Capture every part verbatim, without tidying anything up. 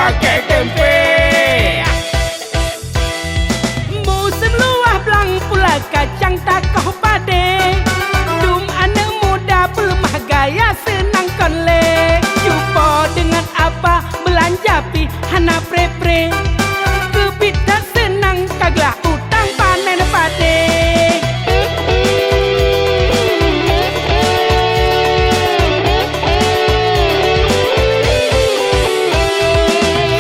Pakai tempe. Musém luwah blang pula kacang takoh padé. Dum aneuk muda peuleumah gaya seunang kon lé. Cupo deungon apa beulanja pih hana pré-pré. Keubiet that seunang ka glah utang panen padé.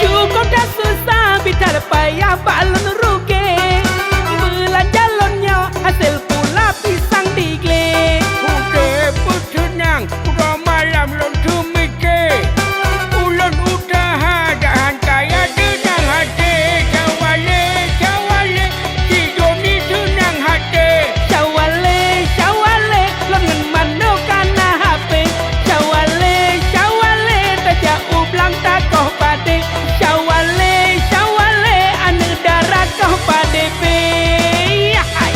Cukôp that susah, biet that payah bak lôn rugi. Beulanja lôn nyoe hasé pula pisang diglé. Udép peuteunang, uroe malam lôn teumike. Ulôn usaha jak han kaya teunang até. Syawalé, syawalé, si Joni seunang até. Syawalé, syawalé, lôn ngon Mano kana hapé. Syawalé, syawalé, tajak u blang takoh padé. Syawalé, syawalé, aneuk dara koh padé pih. Yahai.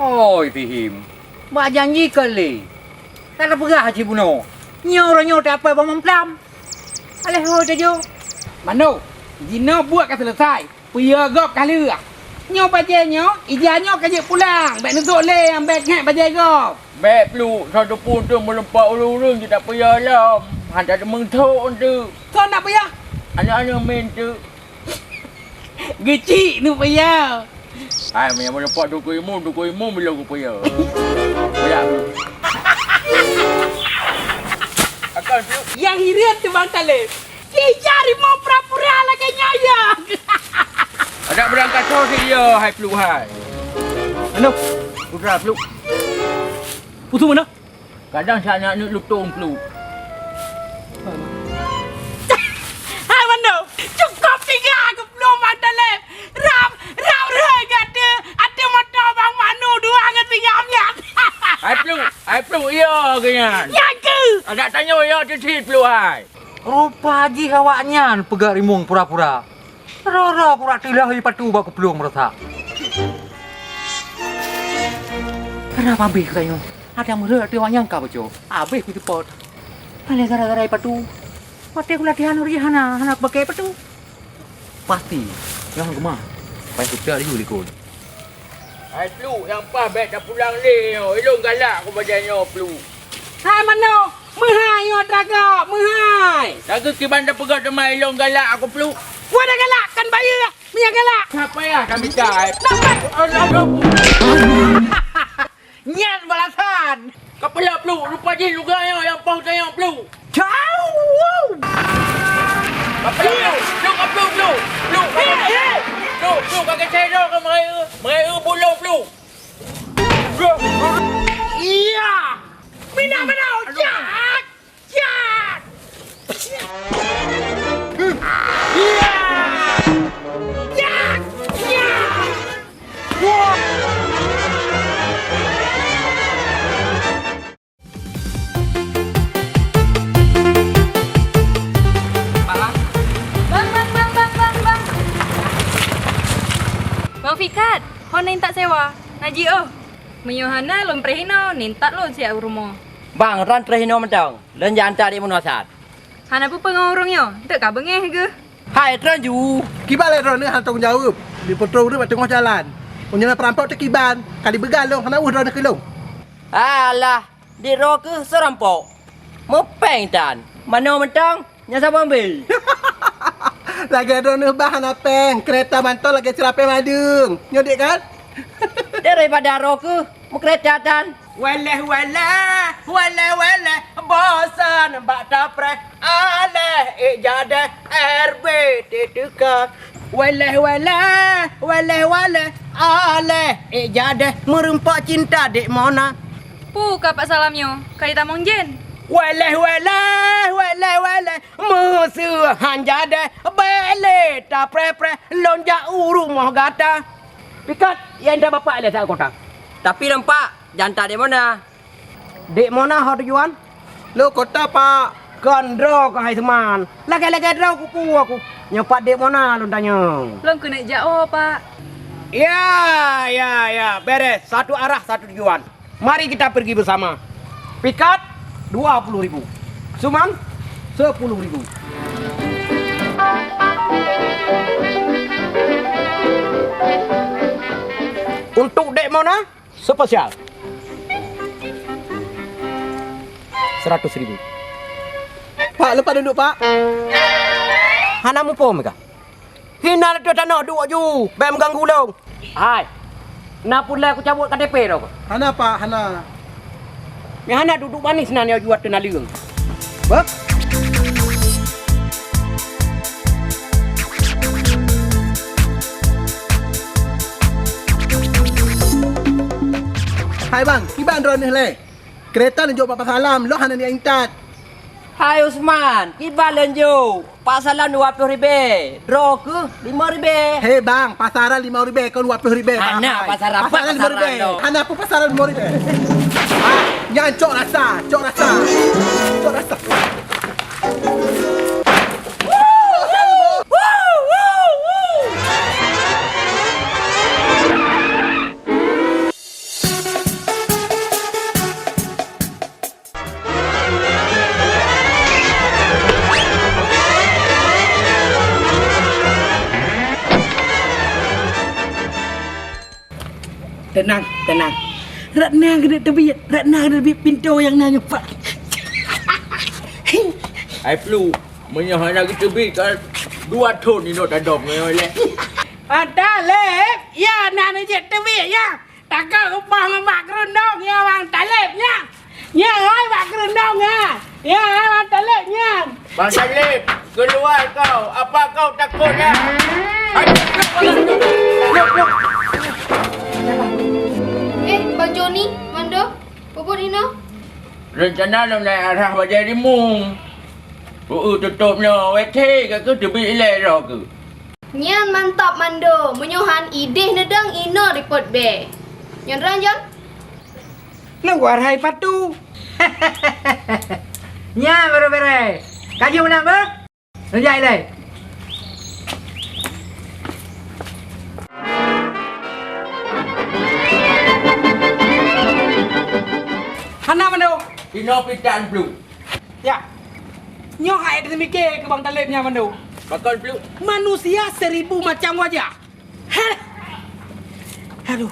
Oi, Tihim. Bak janji ka lé. Ka tapeugah cit bunoe. Nyoe uroe nyoe tapée bak mamplam. Aléh ho tajo. Mano, jinoe buet ka seuleusai. Peue gob ka lheueh. Nyoe bajée nyoe, ija nyoe ka jeuet pulang. Bék neusok lé nyang bék ngét bajée gob. Bék pluek, soe teupeu teuh meulumpat ureuëng-ureuëng jeuet tapeuyah lom. Hana teumeung thok teuh. Soe nak peuyah? Aneuk-aneuk min teuh. Geuchik neuk peuyah. Hai, meunyoe meulumpat Teungku Imum, Teungku Imum bilong geupeuyah. Peuyah. Akan pluek. Nyang hireuen teubang taleb. Ija rimong pura-pura lagée nyoe ya. Adak beurangkat soe si dia, hai pluek hai. Anu, putra pluek. Pusu mana? Kadang si aneuk lutong pluek. Hai Mano, cukôp tiga geuplueng bang taleb. Rab, rab rhoi gata, até moto bang Mano dua ngon singoh nyan. Hai pluek, hai pluek, iya keu nyan. Nyan keuh. Adak tanyoe iya cit-cit pluek hai. Rupa jih awaknyan peugah rimong pura-pura. Rara kurak tilah ipatu bak keuplueng meurasa. Kenapa habéh keu tanyoe? Ada meureuet ateueh awaknyan ka baco. Habéh kuteupot. Paléng gara-gara ipatu. Watée kulatihan ureuëng hana, hana kubakée patu. Pasti, nyang geumah. Pai kucok laju likot. Hai pluek, nyang paih bék tapulang lé nyoe. Ilôn galak aku bajée nyoe pluek. Hai Mano, meuhai nyoe tagak, meuhai. Lagée kiban tapeugah teuma ilôn galak aku pluek. Wah dah galak, kan bayeue. Meunyo galak. Siapa ya kami cai? Dapat. Aduh. Nyan balasan. Kapala pluek, rupa jih luga nyoe nyang paih tanyong pluek. Cau! Kapala pluek, pluek, kapluek, pluek. Pluek, pluek, pluek, pluek, ka keucai droe ka meurayue, meurayue bulong pluek. Iya! Mina, mina, jak! Jak! Bang, bang, bang, bang, bang, bang. Bang Fikat, hon intat sewa. Ngaji oh. Meunyoe hana lôn preh inoe, nintat lôn siat u rumoh. Bang, ran preh inoe mantong. Lôn jak anta di meunoe sat. Hana peue-peue ngon ureuëng nyoe, eunteuk ka beungéh geuh. Hai, tron ju. Kiban lé droeneuh hana tanggung jaweueb. Di peutrok ureuëng bak teungoh jalan. Meunyoe na peurampok teukiban, ka dibeugalong hana weueh droeneuh keulong. Alah, di droe keuh seurampok. Meupéng tan. Manoe mantong, nyang saboh ambil. Lagée droeneuh bah hana péng, keureta mantong lagée seurapée madeueng. Nyoe dek kan? Daripada droe keuh meukeureta tan. Weleh, weleh, weleh, weleh, bosan bak tapreh. Aleh, ék jadeh, R B T teuka. Weleh, weleh, weleh, weleh, aleh, ék jadeh, meureumpok cinta dek Mona. Pu ka Pak Salam nyoe, ka jitamong jen. Weleh, weleh, weleh, weleh, meuseu han jadeh, bék lé tapreh-preh, lôn jak u rumoh gata. Pikat, ya intat bapak lé sa kota. Tapi lôn pak, Janta dek Mona. Dek Mona ho tujuan? Lôn kota, Pak. Kon droe keuh hai seuman. Lagée-lagée droe kupu aku. Nyoe pat Dek Mona lôn tanyong. Lôn keuneuk jak, oh, Pak. Ya, ya, ya. Beres. Satu arah, satu tujuan. Mari kita pergi bersama. Pikat dua puluh ribu. Suman sepuluh ribu. Untuk Dek Mona, spesial. Seratus ribu. Pak, lepas duduk, Pak. Hana muphom kah? Hina ateueh tanoh duek ju, bèk meuganggu lôn. Hai, na peue lé kucabut K T P droe? Hana, Pak, hana. Nyang hana duek-duek manis na nyoe ju ateueh naleueng. Bah? Hai bang, kiban droeneuh lé? Keureta lôn jok bak Pak Salam, lôn hana niat intat. Hai Usman, kiban lôn jok? Pak Salam dua ploh ribèe, droe keuh limong ribèe. He bang, pasaran limong ribèe kon dua ploh ribèe, bang. Hana pasaran, pasaran limong ribèe. Hana peue pasaran limong ribèe. Ah, nyan cok rasa, cok rasa. Cok rasa. Teunang, teunang. Ratna keuneuk teubiet, Ratna keuneuk teubiet pintoe nyang na nyoe, Pak. Hai Plu, meunyoe hana geuteubiet ka dua thon inong tadong nyoe lé. Ata lé, ya na neujeuet teubiet ya. Takot upah ngon bak keurundong nyoe Bang Taleb nyan. Nyan hai bak keurundong nyan. Nyan hai Bang Taleb nyan. Bang Taleb, keuluwa kau. Apa kau takot nyan? Ayo, keluar, keluar, keluar. Eh, Bang Joni, Mando, peubuet inoe? Rencana lôn naik arah bajai rimueng. Peu-eu tutôp nyoe, W T ka keuh teubiet ilèe droe keuh. Nyan mantap Mando, meunyoe han ideh neudong inoe ripot bèe. Nyan ran Jon? Neuwar hai patu. Nyan baru beres. Ka jeuet meunan beuh? Neujak ilèe. Hana Mando. Inoe pitan Plu. Ya. Nyoe hai teumiké keu Bang Taleb nyan Mando. Pakon Plu? Manusia seribu macam wajah. Heh. Aduh.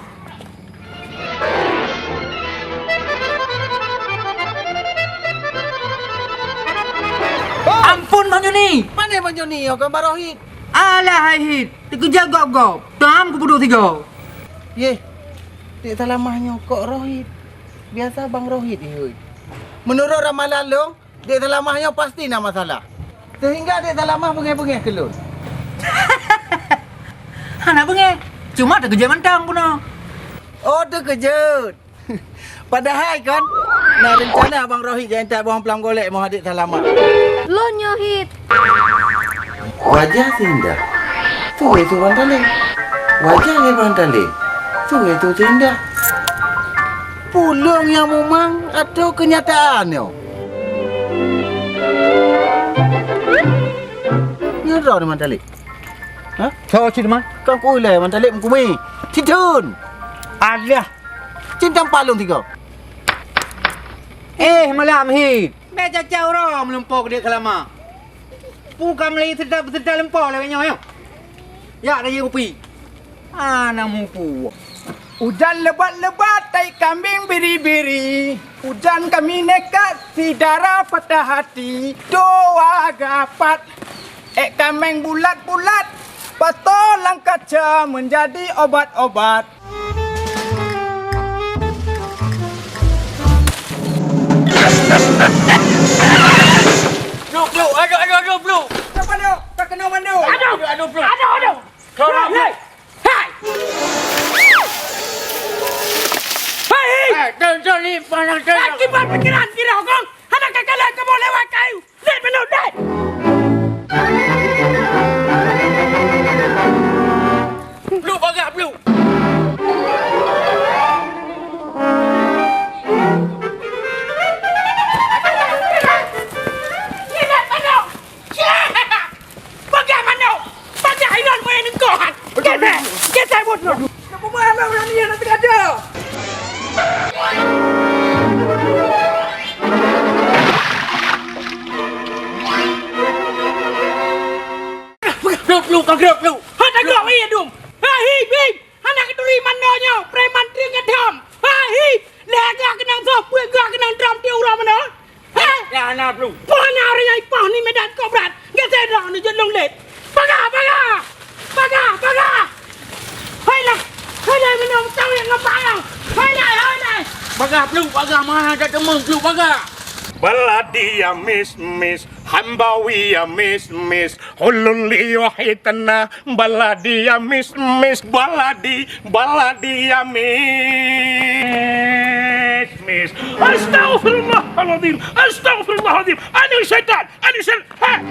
Ampun Bang Joni. Pane Bang Joni? Oh, kan Bang Rohit. Alah hai Hit, teukeujah gob-gob. Tam kupeuduek sigoe. Yeh. Dek Salamah nyoe kok Rohit? Biasa Bang Rohit ihôi. Meunurot ramalan lôn, Dek Salamah nyoe pasti na masalah. Sehingga Dek Salamah beungéh-beungéh keu lôn. Hana beungéh, cuma teukeujah mantong bunoe. Oh, teukeujot. Padahai kan, na reuncana Abang Rohit jak intat boh amplam golek moh Dek Salamah. Lôn nyoe Hit. Wajah si indah. Su lé su Bang Taleb. Wajah lé Bang Taleb. Su lé su si indah. Pulông nyang mumang atau keunyataan nyoe? Nyoe droe ni Bang Taleb. Ha? Soe cit man? Kan ku ilèe Bang Taleb meukumé. Cithon. Alah. Cintang palong tiga. Eh, malam Hit. Bèk caca uroe meulumpoe keu Dek Salamah. Pu ka meulayeue seudap-seudap lumpoe lagèe nyoe, nyoe. Jak rayeuk kupi. Hana mupu. Ujan lebat-lebat, tai kambing biri-biri. Ujan kami nekat, si dara patah hati. Dua gapat. Èk kaméng bulat-bulat, pato lam kaca meunjadi obat-obat. Blue, Blue, aduh, aduh, aduh, Blue. Kenapa, Dok? Ka keunoe mandum. Aduh, aduh, aduh, Blue. Aduh, aduh. Tolong. Hei! Hei! Hei! Eh, tolong, tolong, ni pandang tolong. Akibat pikiran kira kong, hana ka kalon kamoe lewat kayu. Lét meunurot, lét! Blue, bagah, Blue! Bagah, Mano! Hei, kita buat lo. Kamu malah orang ni yang nak kerja. Pluk, pluk, kau gerak, pluk. Hai, tak gerak, weh, dum. Hai, hip, hip. Hana keuturi manoe nyoe, preman trieng ngeudhom. Hai, hip. Lhèe gah keunong soh, peuet gah keunong drom tiep uroe manoe. Hei! Ya, hana, Pluk. Peue na ureueng nyang ipoh ni medan kobrat? Geuseudoe ni jeuet lôn lét. Paga, paga! Paga, paga! Hai lah! Hai lah, meunyoe tawét ngon payong! Hai lah, hai lah! Paga, Pluk, paga, mana ada teman, Pluk, paga! Baladi ya mis, mis, hambawi ya mis, mis, hulun liwah itana, baladi ya mis, mis, baladi, baladi ya mis, mis. Astagfirullahaladzim, astagfirullahaladzim. Aneuk syaitan, aneuk syaitan. Ha!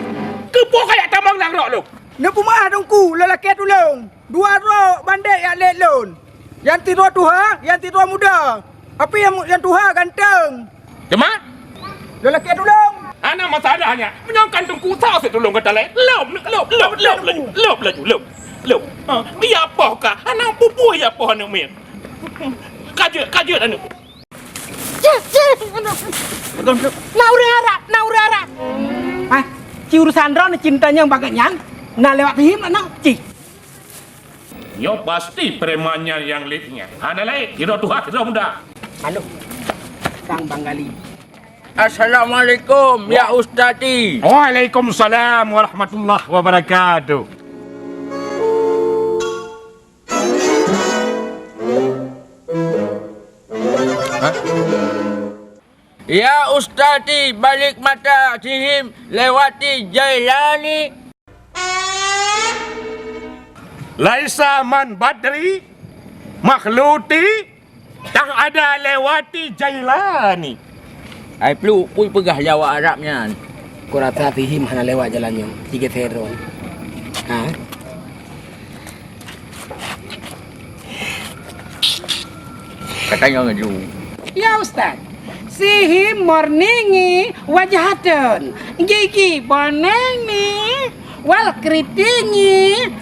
Keupeue kajak tamong lam rok lôn? Neupeumaah Teungku, lôn lakèe tulông. Dua droe bandét jak lét lôn. Nyang sidroe tuha, nyang sidroe muda. Tapi nyang, nyang tuha ganteng. Teuma? Lôn lakèe tulông. Hana masalah nyan. Meunyoe kan Teungku sa sit tulông gata lé. Lôp, lôp, lôp, lôp laju. Lôp laju, lôp. Lôp. Ha, ya poh ka. Hana peue-peue ya poh aneuk miet. Ka jeuet, ka jeuet aneuk. Cih, cih. Na ureueng Arab, na ureueng Arab. Hah? Ci urusan droeneuh cinta nyang bagat nyan? Na lewat Sihim na, na? Cih. Nyoe pasti preman nyan nyang lét nyan. Hana laén, sidroe tuha, sidroe muda. Halo. Sang Bang Gali. Assalamualaikum, ya Ustazi. Waalaikumsalam warahmatullahi wabarakatuh. Hah? Ya Ustazi, balik mata Sihim lewati Jailani. Laisa man badri makhluti tak ada lewati Jailani. Hai Pluk, peue peugah lé awak Arab nyan? Kurasa Sihim hana lewat jalan nyoe. Tiga teron. Ha? Katanya ngeju. Ya Ustaz, Sihim morningi wajhatun, gigi boningi, wal kritingi,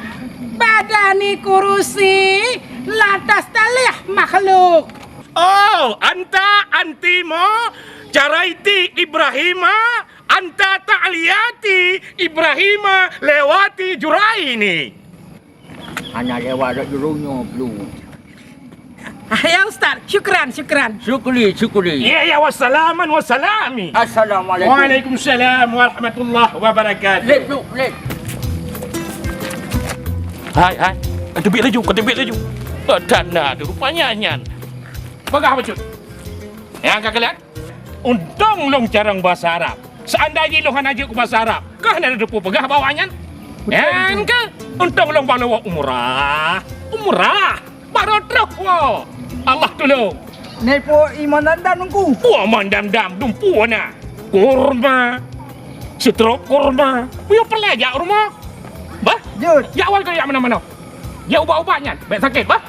badani kurusi, lantas talih makhluk. Oh, anta antimo jaraiti Ibrahima, anta ta'liyati Ibrahima lewati juraini. Hana lewat lé jurông nyoe, Pluk. Ah, ya Ustaz, syukran, syukran. Syukuri, syukuri. Ya, ya, wassalaman wassalami. Assalamualaikum. Waalaikumsalam warahmatullahi wabarakatuh. Lét, Pluk, lét. Hai, hai. Kau teubiet laju, kau teubiet laju. Oh, tanda tu rupanya nyan. Peugah bacut. Nyang ka kalian? Untông lôn carông basa Arab. Seandai jih lôn hana jeuet keu basa Arab, kah hana teupeu peugah bak awaknyan? Beutôi, beutôi. Nyan keuh untông lôn bak lôn woe umrah. Umrah! Barô troh woe! Allah tulông! Neupeu ié mandam-dam Teungku? Peue mandam-dam, dumpeue na. Kurma. Setrok kurma. Meunyoe peureulèe jak rumoh. Bah? Jeuet. Jak awai keu jak manoe-manoe. Jak ubat-ubat nyan, bèk sakét, bah?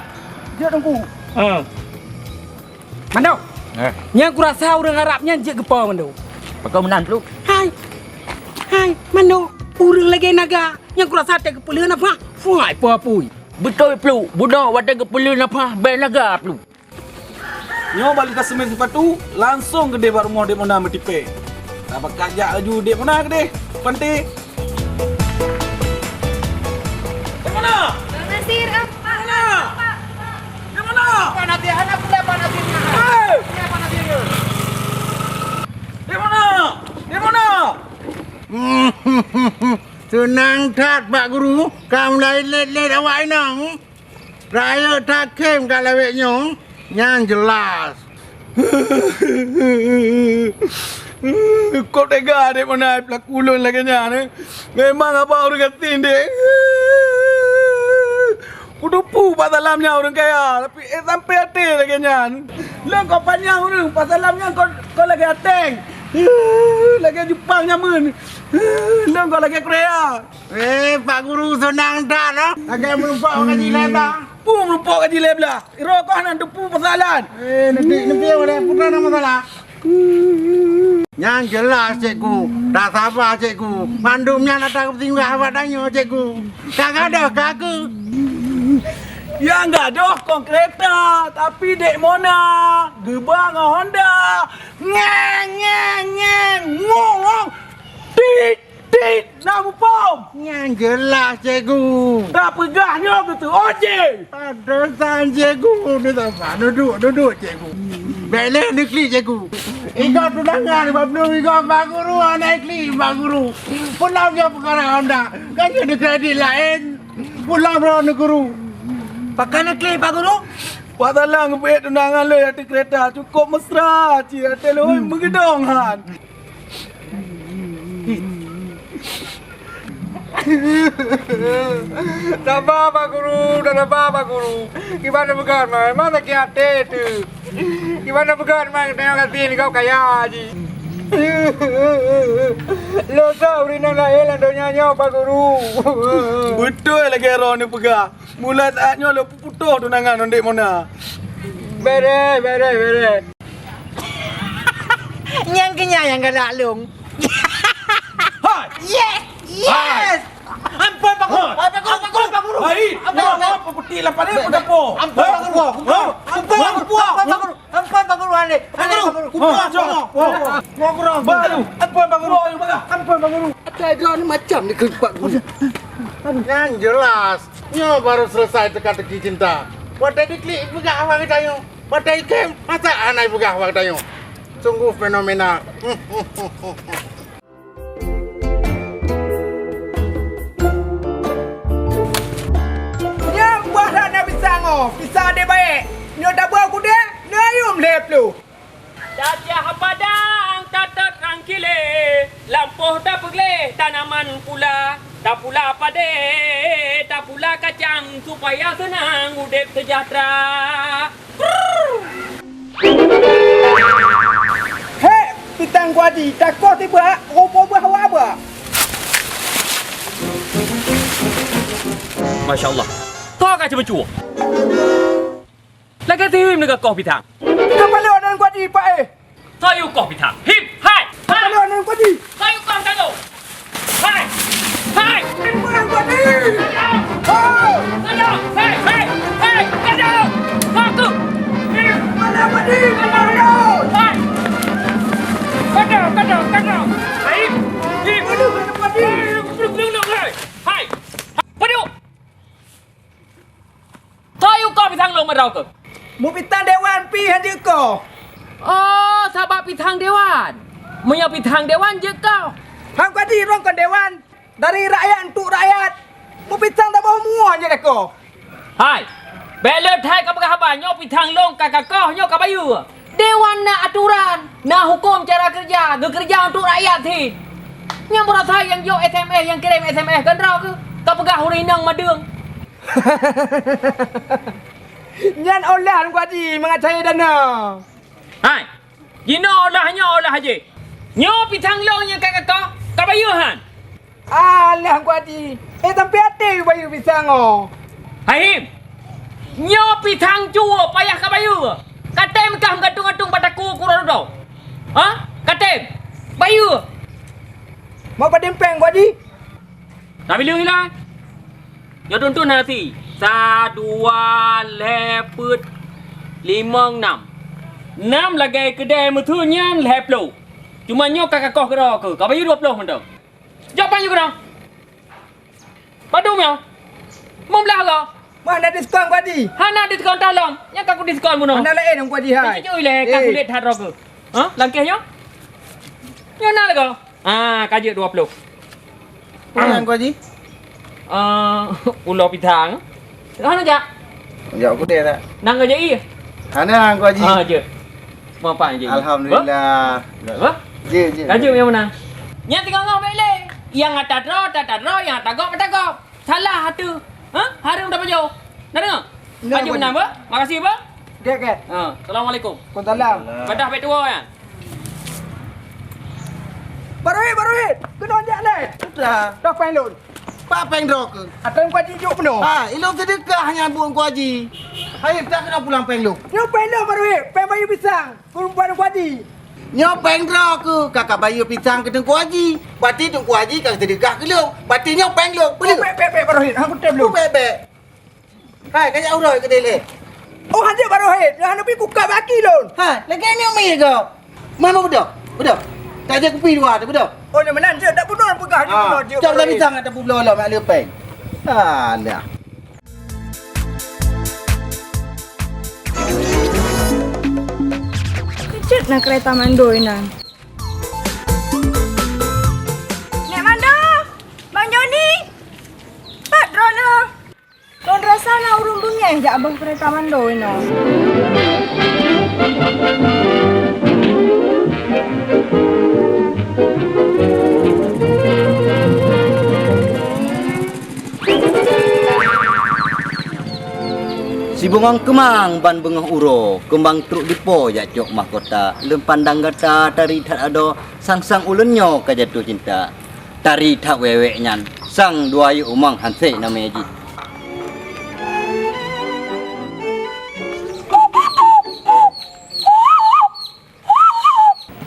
Jeuet, Teungku. Ha. Mando. Eh. Nyang kurasa ureueng Arab nyan jeuet geupo, Mando. Pakon meunan, Pluk? Hai. Hai, Mando. Ureueng lagèe naga. Nyang kurasa watèe geupeulheueh nafah, fuai po apui. Beutôi, Pluk. Bunoe watèe geupeulheueh nafah, bèe naga, Pluk. Nyoe bak lôn taseumén sipatu, langsông keudéh bak rumoh Dek Mona meutipèe. Tabakat jak laju Dek Mona keudéh, Panté. Dek Mona! Bang Nasir, eh, Pak, Mona! Pak, Pak. Dek Mona! Pak Nasir, hana pula Pak Nasir. Hei! Pula Pak Nasir. Dek Mona! Dek Mona! Seunang that, Pak Guru, ka mulai lét-lét awak inong. Rayeuk that khém ka lawét nyoe, nyan jeulaih. Kok teuga Dek Mona peulaku lôn lagèe nyan, eh? Memang haba ureueng gasien, Dek. Kuteupeu Pak Salam nyan ureueng kaya, tapi, eh, sampé até lagèe nyan. Lôn kok panyang ureueng, Pak Salam nyan kok, kok lagèe ateng. Lagèe Jepang nyameun. Lôn kok lagèe Korea. Eh, Pak Guru seunang that, ah. Lagèe meurumpok gaji lhèe blah. Peue meurumpok gaji lhèe blah? Droe kah na teupeu peusalan. Eh, nanti, nanti oleh putra nama salah. Nyan jeulaih, Cikgu. Tasaba, Cikgu. Mandum nyan ata keusinggah awak tanyoe, Cikgu. Ka gadôh ka keu. Nyang gadôh kon keureta, tapi Dek Mona geuba ngon Honda. Ngeng, ngeng, ngeng, ngong, ngong. Tit, tit, na muphom. Nyang jeulaih, Cikgu. Ka peugah nyoe keu tu, oje. Adosan, Cikgu. Ni sapa? Dudoe, dudoe, Cikgu. Bèk lé neuklik, Cikgu. Igoe tunangan, bak Blue, igoe bak guru, aneuk klik bak guru. Pulang nyoe peukara Honda. Ka nyoe di kredit laén. Pulang droe neuguru. Pakon neuklik, Pak Guru? Wak salah geubeuet tunangan lôn ateueh keureta, cukôp mesra cit, até lôn meugeudong han. Saba, Pak Guru, dah saba, Pak Guru. Kiban peugah, ma-, ma sakét até teuh. Kiban peugah, ma, teurimong kasih, nibak kaya jih. Lôn sa ureueng nyang laén lam donya nyoe, Pak Guru. Beutôi lagèe droeneuh peugah. Mulai saat nyoe lôn putôh tunangan ngon Dek Mona. Beres, beres, beres. Nyang keunyan nyang galak lôn. Hai! Yes! Hai! Yes! Ampôn, Pak Guru! Hai! Ampôn, Pak Guru! Ampôn, Pak Guru! Hai! Ampôn, Pak Guru! Ampôn, Pak Guru! Ampôn, Pak Guru! Ampôn, Pak Guru! Ampôn, Pak Guru! Ampôn, Pak Guru! Ampôn, Pak Guru! Baru! Ampôn, Pak Guru! Ampôn, Pak Guru! Atai droeneuh macam ni keu Pak Guru. Nyang jeulaih, nyoe baru seuleusai teuka-teuki cinta. Watèe diklik peugah awak geutanyoe. Watèe ikhém, masa hana ipeugah bak tanyoe. Sungguh fenomena. Nyan buah hana pisang oh, pisang deh baék. Nyoe tabua kudeh, nyoe ayum lhèe ploh. Tajah padang tatot rangkilé, lampôh tapeugleh tanaman pula, tapula padé, tapula kacang, supaya seunang udép seujahteura. Hek, pitang Kuaji, takoh tibak, rupa bah wak abah. Masya Allah. Toh ka ceumeucue. Lagèe si Him neugakoh pitang. Ka paleuet nan Kuaji, Pak, eh. Soe yue koh pitang? Him, hai! Hai! Ka paleuet nan Kuaji. Soe yue koh pitang lôn? Hai! Hai! Paleuet nan Kuaji. Hai! Hai! Hai! Hai! Hai! Aku! Him! Paleuet Kuaji, paleuet. Hai! Kada, kada, kada. Hai! Him! Paleuet Kuaji. Hai! Hai! Padum! Soe yue koh pisang lôn meudroe keuh? Meupitang dewan pih han jeuet koh. Oh, sabab pisang dewan. Meunyoe pisang dewan jeuet koh. Han Kuaji, droe kon dewan. Dari rakyat untuk rakyat. Meupitang saboh mua jeuet koh. Hai, bèk le that kapeugah haba, nyoe pisang lôn ka kakoh, nyoe kabayeue. Dewan na aturan, na huköm cara keureuja, geukeureuja untuk rakyat cit. Nyang beurasa nyang jok S M S, nyang kirém S M S keudroe keuh, kapeugah ureueng inong madeueng. Nyan olah Teungku Aji mangat cayée dana. Hai, jinoe olah nyoe olah jih. Nyoe pisang lôn nyang ka kakoh, kabayeue han? Alah Teungku Aji, eh, sampai até bayeue pisang nyoe. Hai Him, nyoe pisang cue payah kabayeue. Katém kah meugantung-gantung bak takue kuro dudoe? Ha? Katém? Bayeue! Mau padum péng Teungku Aji? Tabileueng ilai. Nyoe tuntun hana si. Sa, dua, lhèe, peuet, limong, nam. Nam lagèe keudè meuthon nyan lhèe ploh. Cuma nyoe ka kakoh keudroe keuh, kabayeue dua ploh mantong. Jok paih nyoe keudroe. Padum nyoe? Limong blah harôh. Mah na diskon Teungku Aji? Hana diskon tah lom. Nyan ka kudiskon bunoe. Hana laén Teungku Aji hai. Cucui lé ka kulét that droe keuh. Ha? Langkéh nyoe? Nyoe na lagoe. Ah, ka jeuet dua ploh. Peue nyan Teungku Aji? Ah, ulo pisang. Hana jak? Jak kudeh tak? Nang ka jai. Hana Teungku Aji. Ah, jeuet. Mau apa jai? Alhamdulillah. Apa? Jeuet, jeuet. Ka jeuet nyang mana? Nyan tinggai ngah bèk lé. Nyang ata droe, ata droe, nyang ata gob, ata gob. Salah atu. Ha? Hareuem tapajoh. Dah deungoe? Dah, Pak Haji Bang. Menang, bah? Makasih, bah. Gèt, gèt. Ha, assalamualaikum. Waalaikumsalam. Badah bèk tuwoe, ya? Baroe, baroe. Keunoe jak lé. Sudah. Dah péng lôn. Pat péng droe keuh? Ata Teungku Aji jok bunoe. Ha, ilôn seudeukah nyan buet Teungku Aji. Hai, tak keunoe pulang péng lôn. Nyoe péng lôn baroe. Péng bayeue pisang. Keu rumpok Teungku Aji. Nyoe péng droe keuh, ka kabayeue pisang keu Teungku Aji. Berarti Teungku Aji ka seudeukah keu lôn. Berarti nyoe péng lôn. Peuleueh. Bèk, bèk, bèk, baroe. Hang kutem lôn. Bèk, bèk. Hai, kajak uroe keudeh lé. Oh, hanjeuet baroe hé, hana pi kuka baki lôn. Ha, lagèe nyoe mi keu. Mama beudôh, beudôh. Tak jeuet kupi dua tu beudôh. Oh, ni meunan jeuet dak bunoe peugah jeuet bunoe jeuet. Cok baroe tapi hé. Sangat dak publoe lom mak leueng. Alah. Keucut na keureta mandoi nan. Nek Mando! Bang Joni! Pat droeneuh? Lôn rasa na ureueng beungéh jak beuh keureta mandoi nyoe. Sibungong keumang ban beungoh uroe, keumbang trok dipo jak cok mahkota, lôn pandang gata tari that adoe, sang-sang ulôn nyoe ka jatuh cinta. Tari that wéwék nyan, sang dua yue umang han sép namé jih.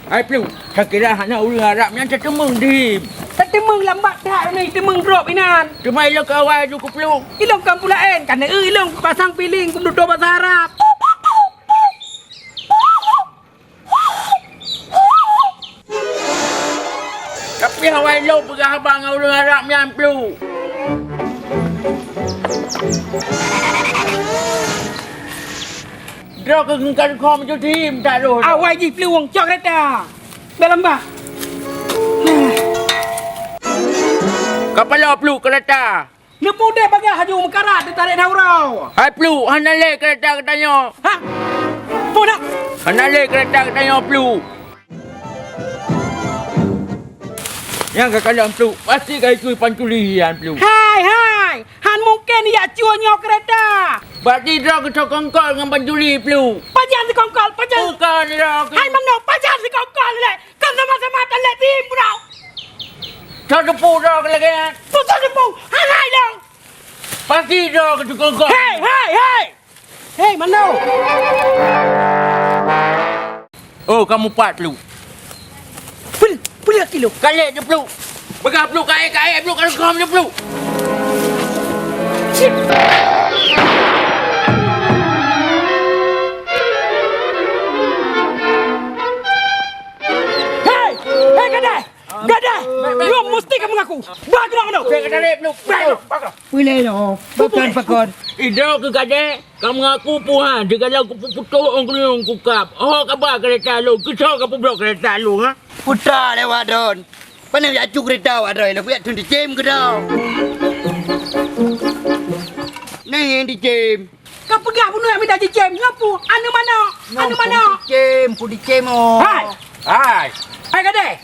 Hai Pluek, takira hana ureueng Arab nyan tateumeung dihim. Tateumeung lam bak that ni, teumeung drob inan. Teuma ilong keu awai ju keu Pluek. Ilong kan pula en, kan eu ilong pasang piling keu dudoe basa Arab. Tapi awai lôn peugah haba ngon ureueng Arab nyan Pluek. Droe keu geungkai khom ju dihim that roh. Awai jih Pluek, cok keureta. Bèk lambak. Kapalo Pluek keureta. Neupudeh bagah haju meukarat teutarek na uroe. Hai Pluek, hana lé keureta geutanyoe. Ha? Peue na? Hana lé keureta geutanyoe Pluek. Nyang ka kalon Pluek, pasti ka ikui pancuri nyan Pluek. Hai, hai! Han mungken jak cue nyoe keureta! Berarti droe keu sikongkol ngon pancuri Pluek. Pajan sikongkol, pajan. Bukan droe keu. Hai Mando, pajan sikongkol lé! Kan sama-sama tan lé tim bunoe. Soe teupeu droe keu lagèe nyan? Peue soe teupeu? Hai, hai dong! Pasti droe keu sikongkol. Hei, hei, hei! Hei, Mando! Oh, kamoe pat Pluek. Pul-, puléh kilo. Kalek je Pluek. Peugah Pluek, kaék, kaék Pluek, ka reukom je Pluek. Hei! Hei, gadai! Gadai! Nyoe musti kamoe ngaku. Bah keunoe, keunoe. Bèk keunoe, Pluek. Bèk keunoe, bèk keunoe. Ulèe nyoe, pakon, pakon. Idroe keu gadai, kamoe ngaku puhan, sigohlom kupeutoh ôn keulôn kukab. Oh, kaba keureta lôn, keusoe kapeubloe keureta lôn, ha? Putra lewat drone. Pane jak cue keureta awak droe lôn, kujak thon dicém keudroe. Nyan dicém. Ka peugah bunoe nyang mida jicém, nyoe peue? Aneuk manok, aneuk manok. Peue dicém, peue dicém, oh. Hai! Hai! Hai, gadai!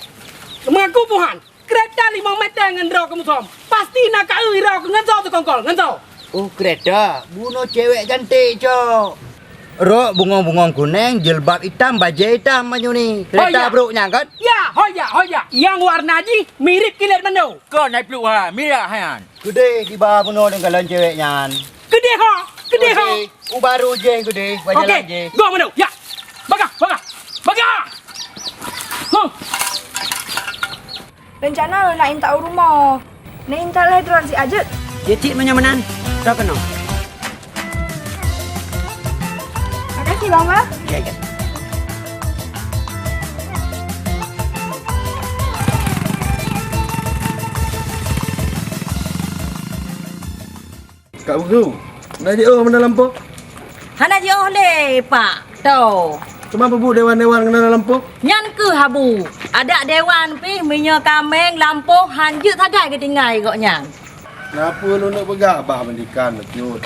Mengaku puhan, keureta limong meter ngon droe keumusom. Pasti na ka eu droe ngon soe sikongkol, ngon soe. Oh, keureta, bunoe cewek cantik, cok. Rok bungong-bungong kuneng, jilbab itam, bajèe itam baju ni. Keureta brôk nyan kan? Ya, ho ya, ho ya. Nyang warna jih mirip kilét mando. Kon hai Pluek ha, mirah nyan. Keudeh jiba bunoe deungon kalon cewek nyan. Keudeh ho, keudeh ho. Keudeh, u baru jih keudeh, bak jalan jih. Go mano? Ya. Bagah, bagah. Bagah. Huh. Rencana lôn nak intat u rumoh. Nak intat lhèe droen si Ajot. Ya cit meunyoe meunan. Droe keunoe. Makasih Bang Bah. Ya, ya. Kak Guru, na jiôh meunan lampôh? Hana jiôh lé, Pak. Toh. Teuma peubuet dewan-dewan keunan lampôh? Nyan keuh habu. Adak dewan pih meunyoe kaméng lampôh han jeuet sagai geutinggai gobnyan. Na peue lôn neuk peugah bah meundikan leucut.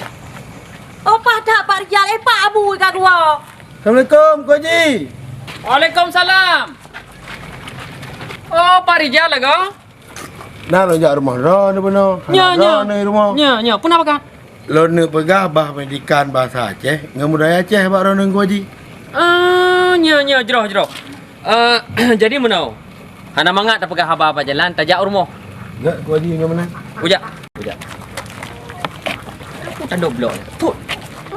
Oh, paih that Pak Rijal, eh, Pak Abu ka geuwoe. Assalamualaikum, Ko Ji. Waalaikumsalam. Oh, Pak Rijal lagoe? Na lôn jak rumoh droeneuh bunoe. Nya, nya. Droeneuh rumoh. Nya, nya. Peue na peugah? Lôn neuk peugah bah pendidikan bahasa Aceh ngon budaya Aceh bak droeneuh Ko Ji. Ah, nya, nya, jroh, jroh. Eh, jadi meunoe. Hana mangat tapeugah haba bak jalan, tajak u rumoh. Gèt Ko Ji ngon meunan. Kujak. Kujak. Aku tandok blok. Put.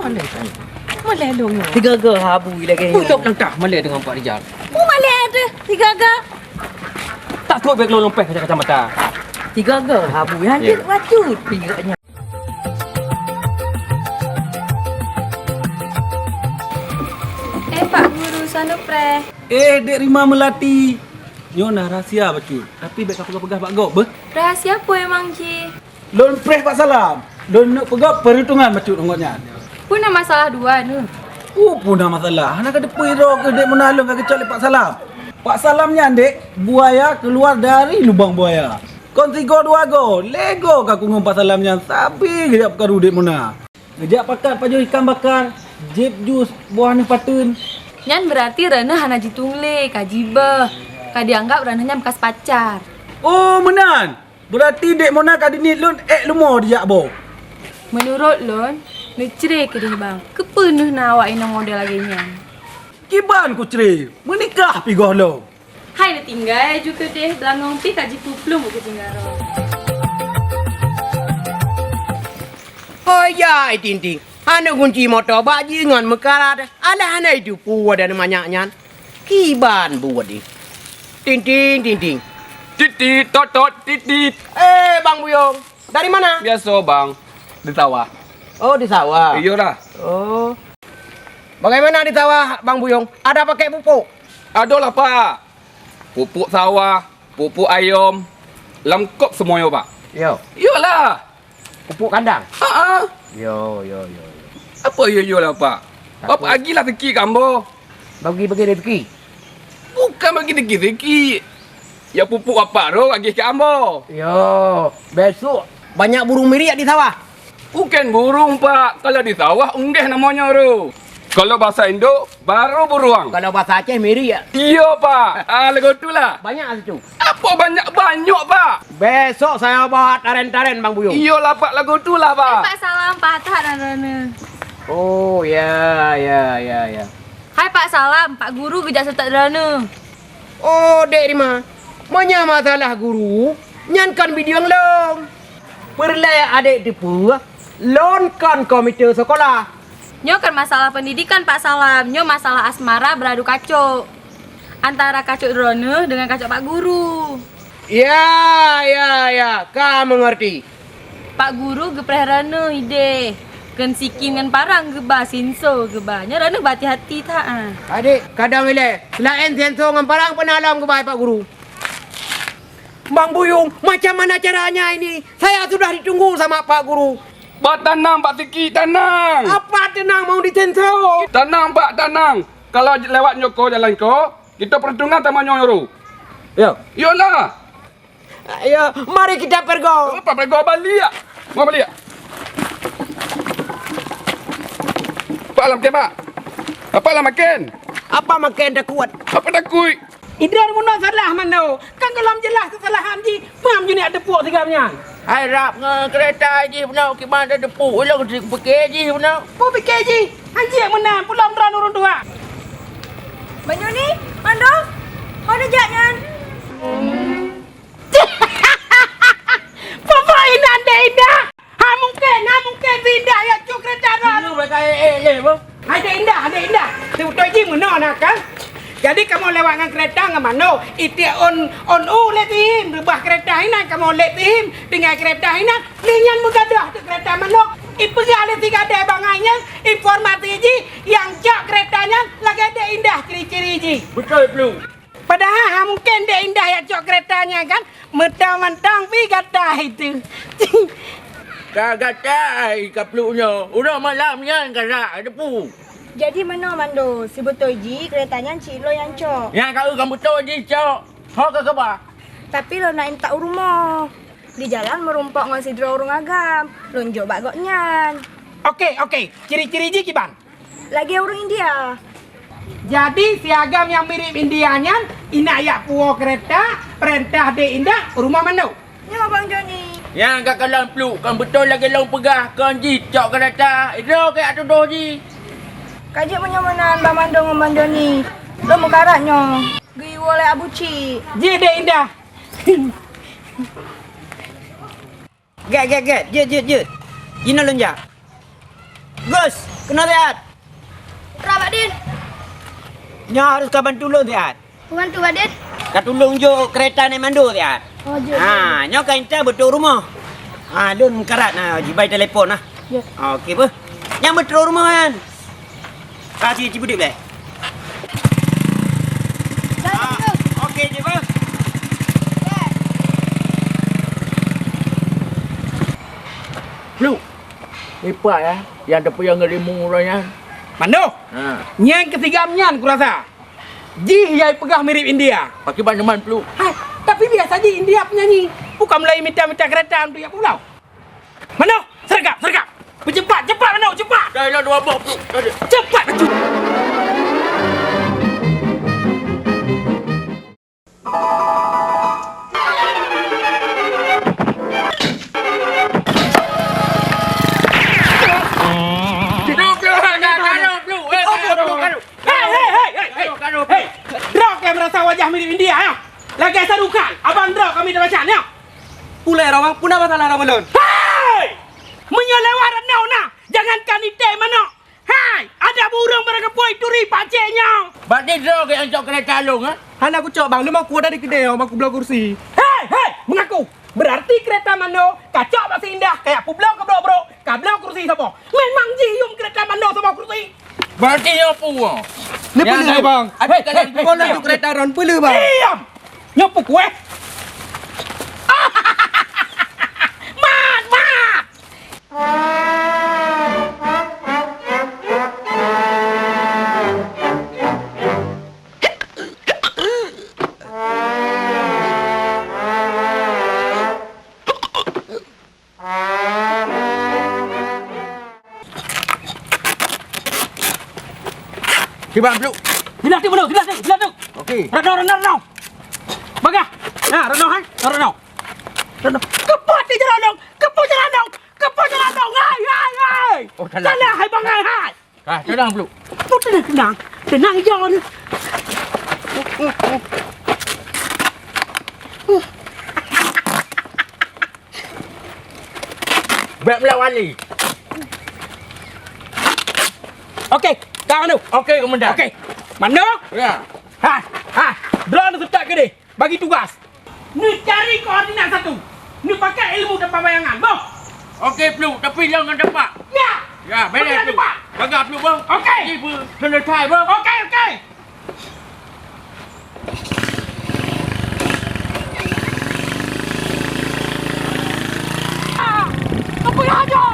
Malèe tanya. Malèe dong. Tiga-tiga habu lagèe. Put jok langkah malèe deungon Pak Rijal. Pun malèe deh. Tiga-tiga. Tak trok bèk lôn lumpèh kacamata. Tiga-tiga habu nyan. Ya. Jeuet bacut. Tiga nyan. Anu preh. Eh, Dek Rima Melati. Nyoe na rahsia bacut, tapi bèk kapeugah-peugah bak gob, beuh. Rahsia peue emang jih? Lôn preh Pak Salam. Lôn neuk peugah peurhitungan bacut ngon gobnyan. Peue na masalah dua neuh? Uh, peue na masalah. Hana kateupeue droe keuh Dek Mona lôn ka geucok lé Pak Salam. Pak Salam nyan, Dek, buaya keluar dari lubang buaya. Kon sigoe dua goe, lhèe goe ka kungon Pak Salam nyan sabe geujak peukaru Dek Mona. Geujak pakat pajoh ikan bakar, jieb jus, boh aneuk pateuen. Nyan beurati droeneuh hana jitueng lé, ka jibeuh, ka jianggab droeneuh nyan bekas pacar. Oh, meunan! Beurati Dek Mona ka diniet lôn èk leumo dijak boh. Meunurot lôn, neucre keudeh bang. Keupeue neuh na awak inong model lagèe nyan? Kiban kucre, meunikah pih gohlom. Hai neutinggai ju keudeh, beulangong pih ka jiplueng-plueng u keucing garoe. Ho ya, Iting-ting. Aneuk gunci moto bak jih ngon meukarat. Alah hana iteupeue dan manyak nyan. Kiban buet jih. Ting-ting, ting-ting. Titit, tot-tot, titit. Eh, Bang Buyong. Dari mana? Biasa, Bang. Di sawah. Oh, di sawah. Iyalah. Oh. Bagaimana di sawah, Bang Buyong? Ada pakai pupuk? Adalah, Pak. Pupuk sawah, pupuk ayam, lengkap semuanya, Pak. Yo. Iyalah. Pupuk kandang? Ha ah. Yo, yo, yo, yo. Apa yo yo lah, Pak? Takut. Bapak agilah sikit keu ambo. Bagi-bagi rezeki? Bukan bagi rezeki-rezeki. Ya pupuk Bapak tu agih keu ambo. Yo, besok banyak burung miriek di sawah. Bukan burung, Pak. Kalau di sawah, unggeh namanya tu. Kalau bahasa Indo, baru buruang. Kalau bahasa Aceh, miriek. Iya, Pak. Ah, lagu tu lah. Banyak situ. Apa banyak-banyak, Pak? Besok saya bawa taren-taren, Bang Buyung. Iyalah, Pak. Lagu tu lah, Pak. Hai, Pak Salam, patah dan rana. Oh, ya, ya, ya, ya. Hai, Pak Salam, Pak Guru geujak seutôt droeneuh. Oh, Dek Rima. Meunyoe masalah guru, nyan kon bideung lôn. Peureulée adek teupeue, lôn kon komite sekolah. Nyoe kon masalah pendidikan, Pak Salam. Nyoe masalah asmara beuradu kacok antara kacok droeneuh deungon kacok Pak Guru. Ya, ya, ya, ka mengerti. Pak Guru geupreh droeneuh ideh, kheun sikin ngon parang geuba, sinso geuba. Nyoe droeneuh beuhati-hati that, ah. Adek, kadang ilée, selaén sinso ngon parang peue na lom geuba Pak Guru? Bang Buyung, macam mana caranya ini? Saya sudah ditunggu sama Pak Guru. Bak tanang, Pak Siki, tanang. Apa tenang mau disinso? Tanang, Pak, tanang. Kalau lewat nyoe ko jalan ko, kita perhitungan sama nyoe ru. Ya. Yolah. Ya, mari kita pergi. Apa pergi balik? Mau balik? Apa lam kebak? Apa lam makan? Apa makan takut? Apa takut? Idroe meunoe salah mano. Kan golom jeulaih keusalahan jih, mam jih neuk teupeue sigam nyan. Hai rab ngon keureta jih meunoe kiban teupeue ulôn pike jih meunoe. Peue pike jih? Hanjeuet meunan, peulom droe ureueng tuha. Meunyoe ni, Mando, ho neujak nyan? Papa inan deh indah. Ha mungken, ha mungken si indah ya cuk kereta dah. Lu baka eh eh leh bang. Hai deh indah, deh indah. Beutôi jih meunoe na kan. Jadi kamoe lewat ngon kereta ngon mano, itiek on on u lé tihim, reubah kereta inan kamoe lé tihim, tinggai kereta inan, lé nyan meugadoh teuk kereta mano. Ipeugah lé si gadée bangai nyan, informasi jih nyang cok kereta nyan lagée deh indah ciri-ciri jih. Beutôi, Plu. Padahai ha mungken deh indah nyang cok kereta nyan kan, meuteumantong pih gata itu. Ka gata ai kapluk nyoe, uroe malam nyan ka rak depu. Jadi meunoe Mando, sibeutôi jih kereta nyan cit lôn nyang cok. Nyang ka eu kan beutôi jih cok. Ho ka keuba? Tapi lôn na intat u rumoh. Di jalan meurumpok ngon sidroe ureueng agam, lôn jok bak gobnyan. Oke, oke. Ciri-ciri jih kiban? Lagée ureueng India. Jadi, si agam nyang mirip India nyan, inak yak puwoe keureta, peurintah dek indak, rumoh manoe. Nyoe Bang Joni. Nyang ka kalon pluek, kon beutôi lagée lôn peugah, kon jih cok keureta, idroe keu yak tudoh jih. Ka jeuet meunyoe meunan Bang Mando ngon Bang Joni. Lôn meukarat nyoe. Geuyue lé Abu Cik. Jih dek indah. Gét, gét, gét. Jeuet, jeuet, jeuet. Jinoe lôn jak. Gus, keunoe siat. Peue, Pak Din? Nyoe harôh ka bantu lôn siat. Peue bantu, Pak Din? Ka tulông jok keureta nèk Mando siat. Oh, jeuet, jeuet. Ha, nyoe ka intat beutrok rumoh. Ha, lôn meukarat na, jibai telepon na. Jeuet. Ha, oke beuh. Nyang beutrok rumoh nyan. Ka ci, ci beudép lé. Oke je, Bang. Lu, lipat ya, yang tepi yang ngelimu orang nyan. Mano? Ha. Nyang ketiga nyan kurasa. Jih yai peugah mirip India. Pakai ban teman pelu. Hai, tapi biasa jih India penyanyi. Bukan mulai minta-minta kereta untuk jak pulau. Mano? Sergap, sergap. Peucepat, cepat, Mano, cepat. Dah, dah, dua boh. Cepat, cepat. Hei, hei, hei, hei, hei. Droe kah merasa wajah mirip India, ya? Lagèe Shah Rukh Khan, abang droe kami dah baca, ya? Ulèe Rawang, peue na masalah droe ngon lôn? Hei! Meunyoe lewat ranoe na, jangankan itèe manok. Hai, ada burung berkepui turi pacék nyoe. Berarti droe kah nyang cok kereta lôn, ha? Hana kucok, Bang. Lôn meukuah dari keudè, Bang, kubloe kursi. Hei, hei, mengaku. Berarti kereta Mano kacok bak si Indah, kaya peubloe keu brok-brok, kabloe kursi saboh. Memang jih yum kereta Mano saboh kursi. Berarti nyoe peue? Ni peue, Bang? Ada kalian peue laju kereta ron peue, Bang? Diam! Nyoe peue kueh? Mat, mat! Kiban, Blue. Sila tu, Blue. Sila tu, sila tu. Okey. Renung, renung, renung. Bagah. Nah, renung, hai. Renung. Renung. Keupeue di jalan dong? Keupeue jalan dong? Keupeue jalan dong? Hai, hai, hai. Oh, salah. Salah, hai, bangai, hai. Ah, tenang, Blue. Oh, tenang, tenang. Tenang, John. Bèk melawan ni. Okey, ka Manu. Okey, Komandan. Okey. Manu? Ya. Ha, ha. Droeneuh seutôt keudeh. Bagi tugas. Neucari koordinat satu. Neupakat ilmu dan bayangan. Boh. Okey, Blue. Tapi lôn ngon teumpat. Ya. Ya, beres, Blue. Jaga, Blue, boh. Okey. Jadi, Blue, selesai, boh. Okey, okey. Ah, keupeue ajoe?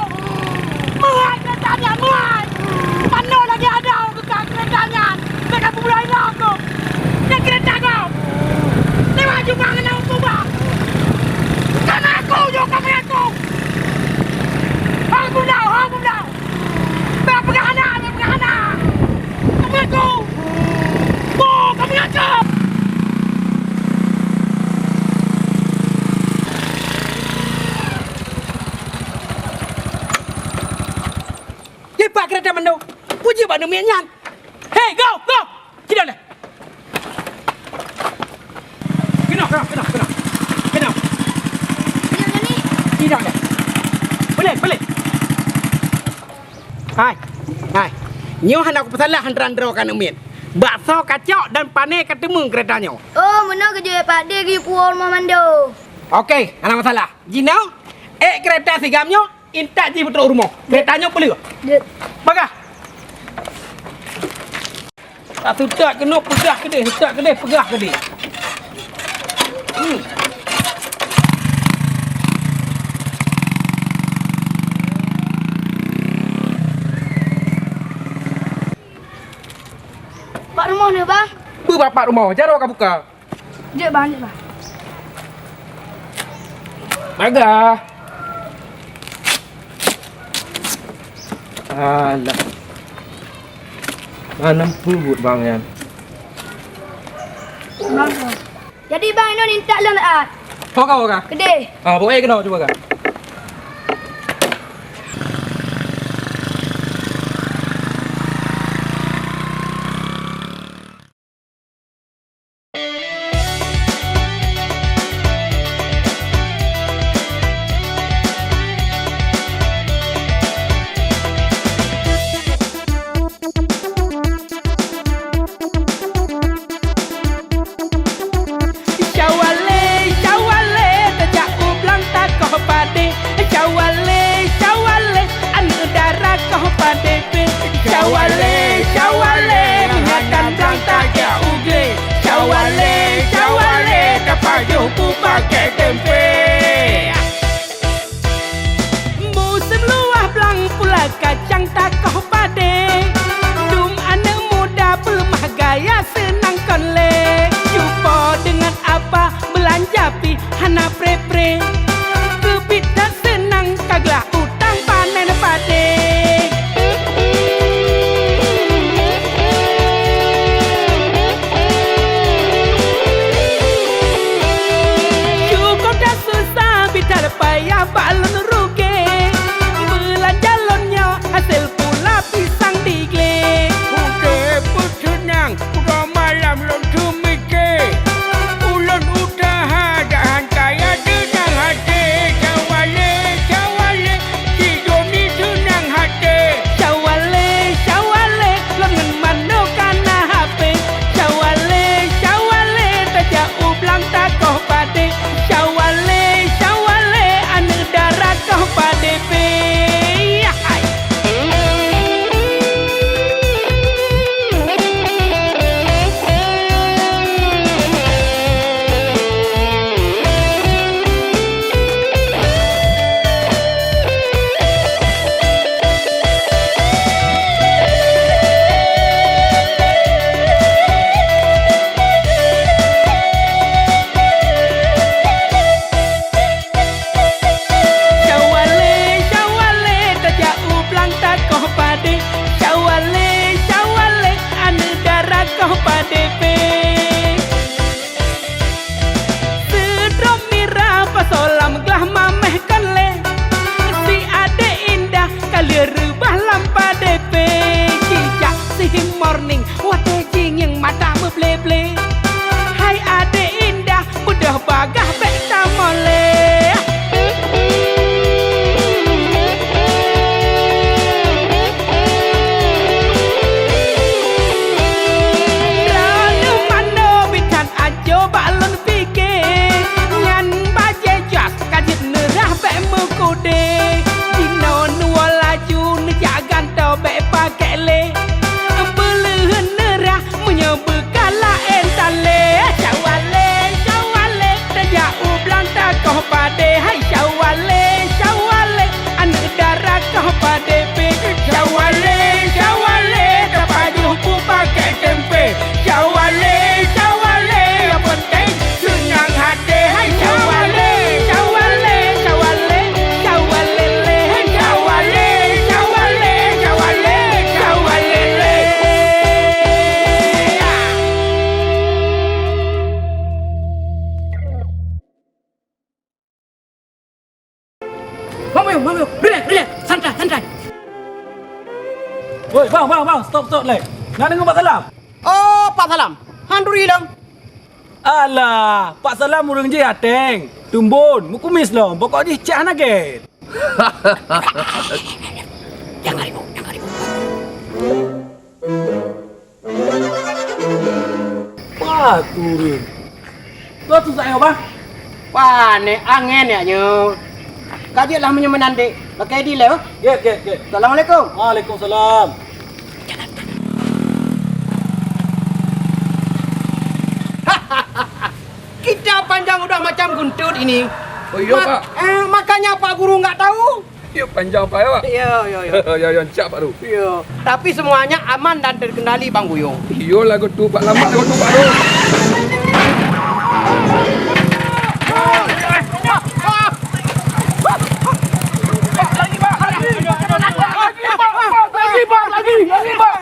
Meuhat gata nyan, meuhat! Manoe lagèe adoe keu ka keureta nyan, bèk ka peubloe inong keuh. Nyan keureta gob! Lewat jubah ngon aneuk muda! Ka meuaku nyoe, ka meuaku! Hong bundau, hong bundau! Bèk peugah hana, bèk peugah hana! Ka meuaku! Boh, ka meuaku! Lipat keureta Mano. Puji bak aneuk miet nyan. Hei, go, go! Sidang deh. Keunoe, keunoe, keunoe, keunoe. Keunoe. Sidang deh. Boleh, boleh. Hai, hai. Nyoe hana kupeusalah antara droe keu aneuk miet. Baksoe kacok dan pané kateumeung keureta nyoe. Oh, meunoe keujeuet, Pak Dé, geuyue puwoe rumoh mandum. Okey, hana masalah. Jinoe, ék keureta si Gam nyoe, intat jih beutrok u rumoh. Keureta nyoe peuleueh. Jeuet. Bagah. Tak seutôt keunoe peugah keudeh, seutôt keudeh peugah keudeh. Hmm. Bak rumoh nyoe, Bang. Peue bak rumoh? Jaroe ka buka. Jeuet, Bang, jeuet, Bang. Bagah. Alah. Hana peue buet Bang nyan. Bang, Bang. Jadi, Bang, inoe intat lôn reuat. Ho ka, ho ka. Keudeh. Ah, pokoknya keunoe cuba ka. Syawale, syawale, teujak u blang takoh pada. Kek tempe. Musém luwah blang pula kacang takoh padé. Dum aneuk muda peumah gaya seunang kon lé. Cupo deungon apa beulanja pih hana pré-pré. Keubiet that seunang ka glak utang panen padé. Cukôp that susah, biet that payah bak lôn rugi. Beulanja lôn nyoe hasé pula pisang diglé. Udép peuteunang, uroe malam lôn teumike. Ulôn usaha dak han kaya teunang até. Syawalé, syawalé, si Joni seunang até. Syawalé, syawalé, lôn ngon manoe kana hapé. Syawalé, syawalé, tajak u blang takoh padé. Syawalé, syawalé, aneuk dara koh padé pih. Yah, hai. Syawalé, syawalé, tajak u blang takoh padé. Syawalé, syawalé, aneuk dara koh padé pih. Seudroe mira pasoe lam glah mameh kon lé. Si adék indah ka lheueh reubah lam padé pih. Jijak sihim morning, watèe jingieng mata meuble-ble. Hai adék indah, beudôh bagaih bèk tamolée. Droeneuh manoe biet that ajo bak lôn pike, nyan bajèe jas ka jeuet neurah bèk meukudé. Jinoe neuwoe laju neujak gantoe bèk pakék lé. Peuleuheuen neurah meunyoe beuka laén tan lé. Syawalé, syawalé, tajak u blang takoh padé. Hai syawalé, syawalé, aneuk dara koh padé pih. Syawalé, syawalé, tapajoh peupakék tempe. Syawalé, syawalé, nyang peunteng seunang até. Hai syawalé, syawalé, syawalé, syawalé lé. Hai syawalé, syawalé, syawalé, syawalé lé. Bang Buyung, Bang Buyung, relax, relax, santai, santai. Woi, bang, bang, bang, stop, stop, leh. Nak deungoe Pak Salam? Oh, Pak Salam. Han turi lom. Alah, Pak Salam ureueng jih ateng, tumbon, meukumis lom, pokok jih cah hana gét. Jangan ribut, jangan ribut. Wah, turun. Kau tu saya, Bang? Wah, nek angin ya nyo. Kajik lah meunyoe meunan dek. Pakai di leh, oh. Get, get, get. Assalamualaikum. Waalaikumsalam. Kita panjang udah macam guntur ini. Oh, iya, Pak. Eh, makanya Pak Guru nggak tahu. Yuk, panjang, Pak, ya, Pak? Iya, iya, iya. Ya, ya, encak, Pak, tu. Iya. Tapi semuanya aman dan terkendali, Bang Buyung. Iya, lagu tu, Pak. Lambat lagu tu, Pak, tu. Lagi, Pak. Lagi, Pak. Lagi, Pak. Lagi, Pak.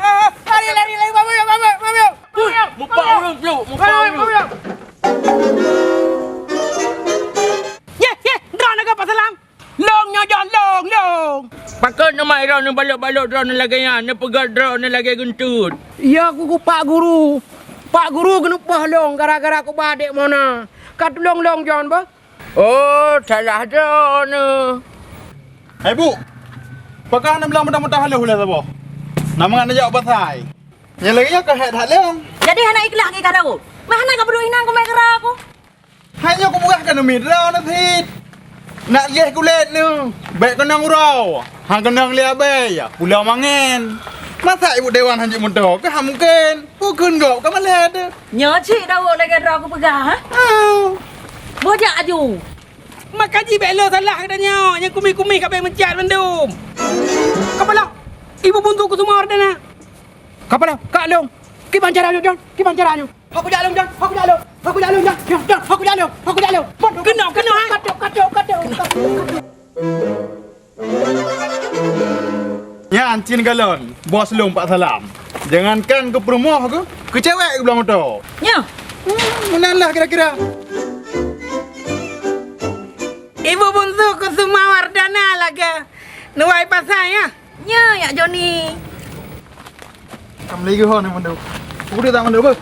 Lari, lari, lari, Bang Buyung, Bang Buyung, Bang Buyung. Mupak ureueng, Bro. Mupak ureueng. Yeh, yeh, droeneuh ka Pak Salam. Long nyoe, Jon, long, long. Pakon umat droeneuh balok-balok droeneuh lagèe nyan, neupeugah droeneuh lagèe guntur? Iya, ku, ku Pak Guru. Pak Guru geuneupah long gara-gara ku ba adék Mona. Ka tulông long, Jon, bah. Oh, salah droeneuh. Hai, Bu. Pakon hana blang meudah-meudah lé ulèe saboh? Na mangat neujak u pasai. Nyang lagèe nyoe ka hèk that lé. Jadi hana ikhlaih lagèe ka dawa. Meuhana ka peuduek inong ku meukeurah aku. Hai nyoe kupeugah keuneuk mita na cit. Nak lheueh kulét nyoe, bèk keunong uroe, han keunong lé abèe, pulo mangen. Masa ibu dewan hanjeuet meudoe, keu han mungken. Bukon gob ka malèe teuh. Nyoe cit daweuek lagèe droe kupeugah, ha? Oh. Boh jak aju. Maka jih bèk lôn salah geutanyoe, nyang kumih-kumih ka bèk meucat mandum. Kapala, Ibu Buntu Kusuma Wardana. Kapala, Kak Long. Kiban cara nyoe, Don? Kiban cara nyoe? Aku jak lôn, Don. Aku jak lôn. Aku jak lôn, Don. Don, Don, aku jak lôn. Aku jak lôn. Keunoe, keunoe, hai. Katok, katok, katok, katok, katok. Nyan cit galon, bos lôn Pak Salam. Jangankan keu peurumoh keuh, keu cewek geubloe moto. Nyoe. Hmm, meunan lah kira-kira. Ibu Buntu Kusuma Wardana lagèe nuwai pasai, ya? Nyoe, Yak Joni. Ka meulagèe ho ni mandum. Peue deuh that mandum, beuh?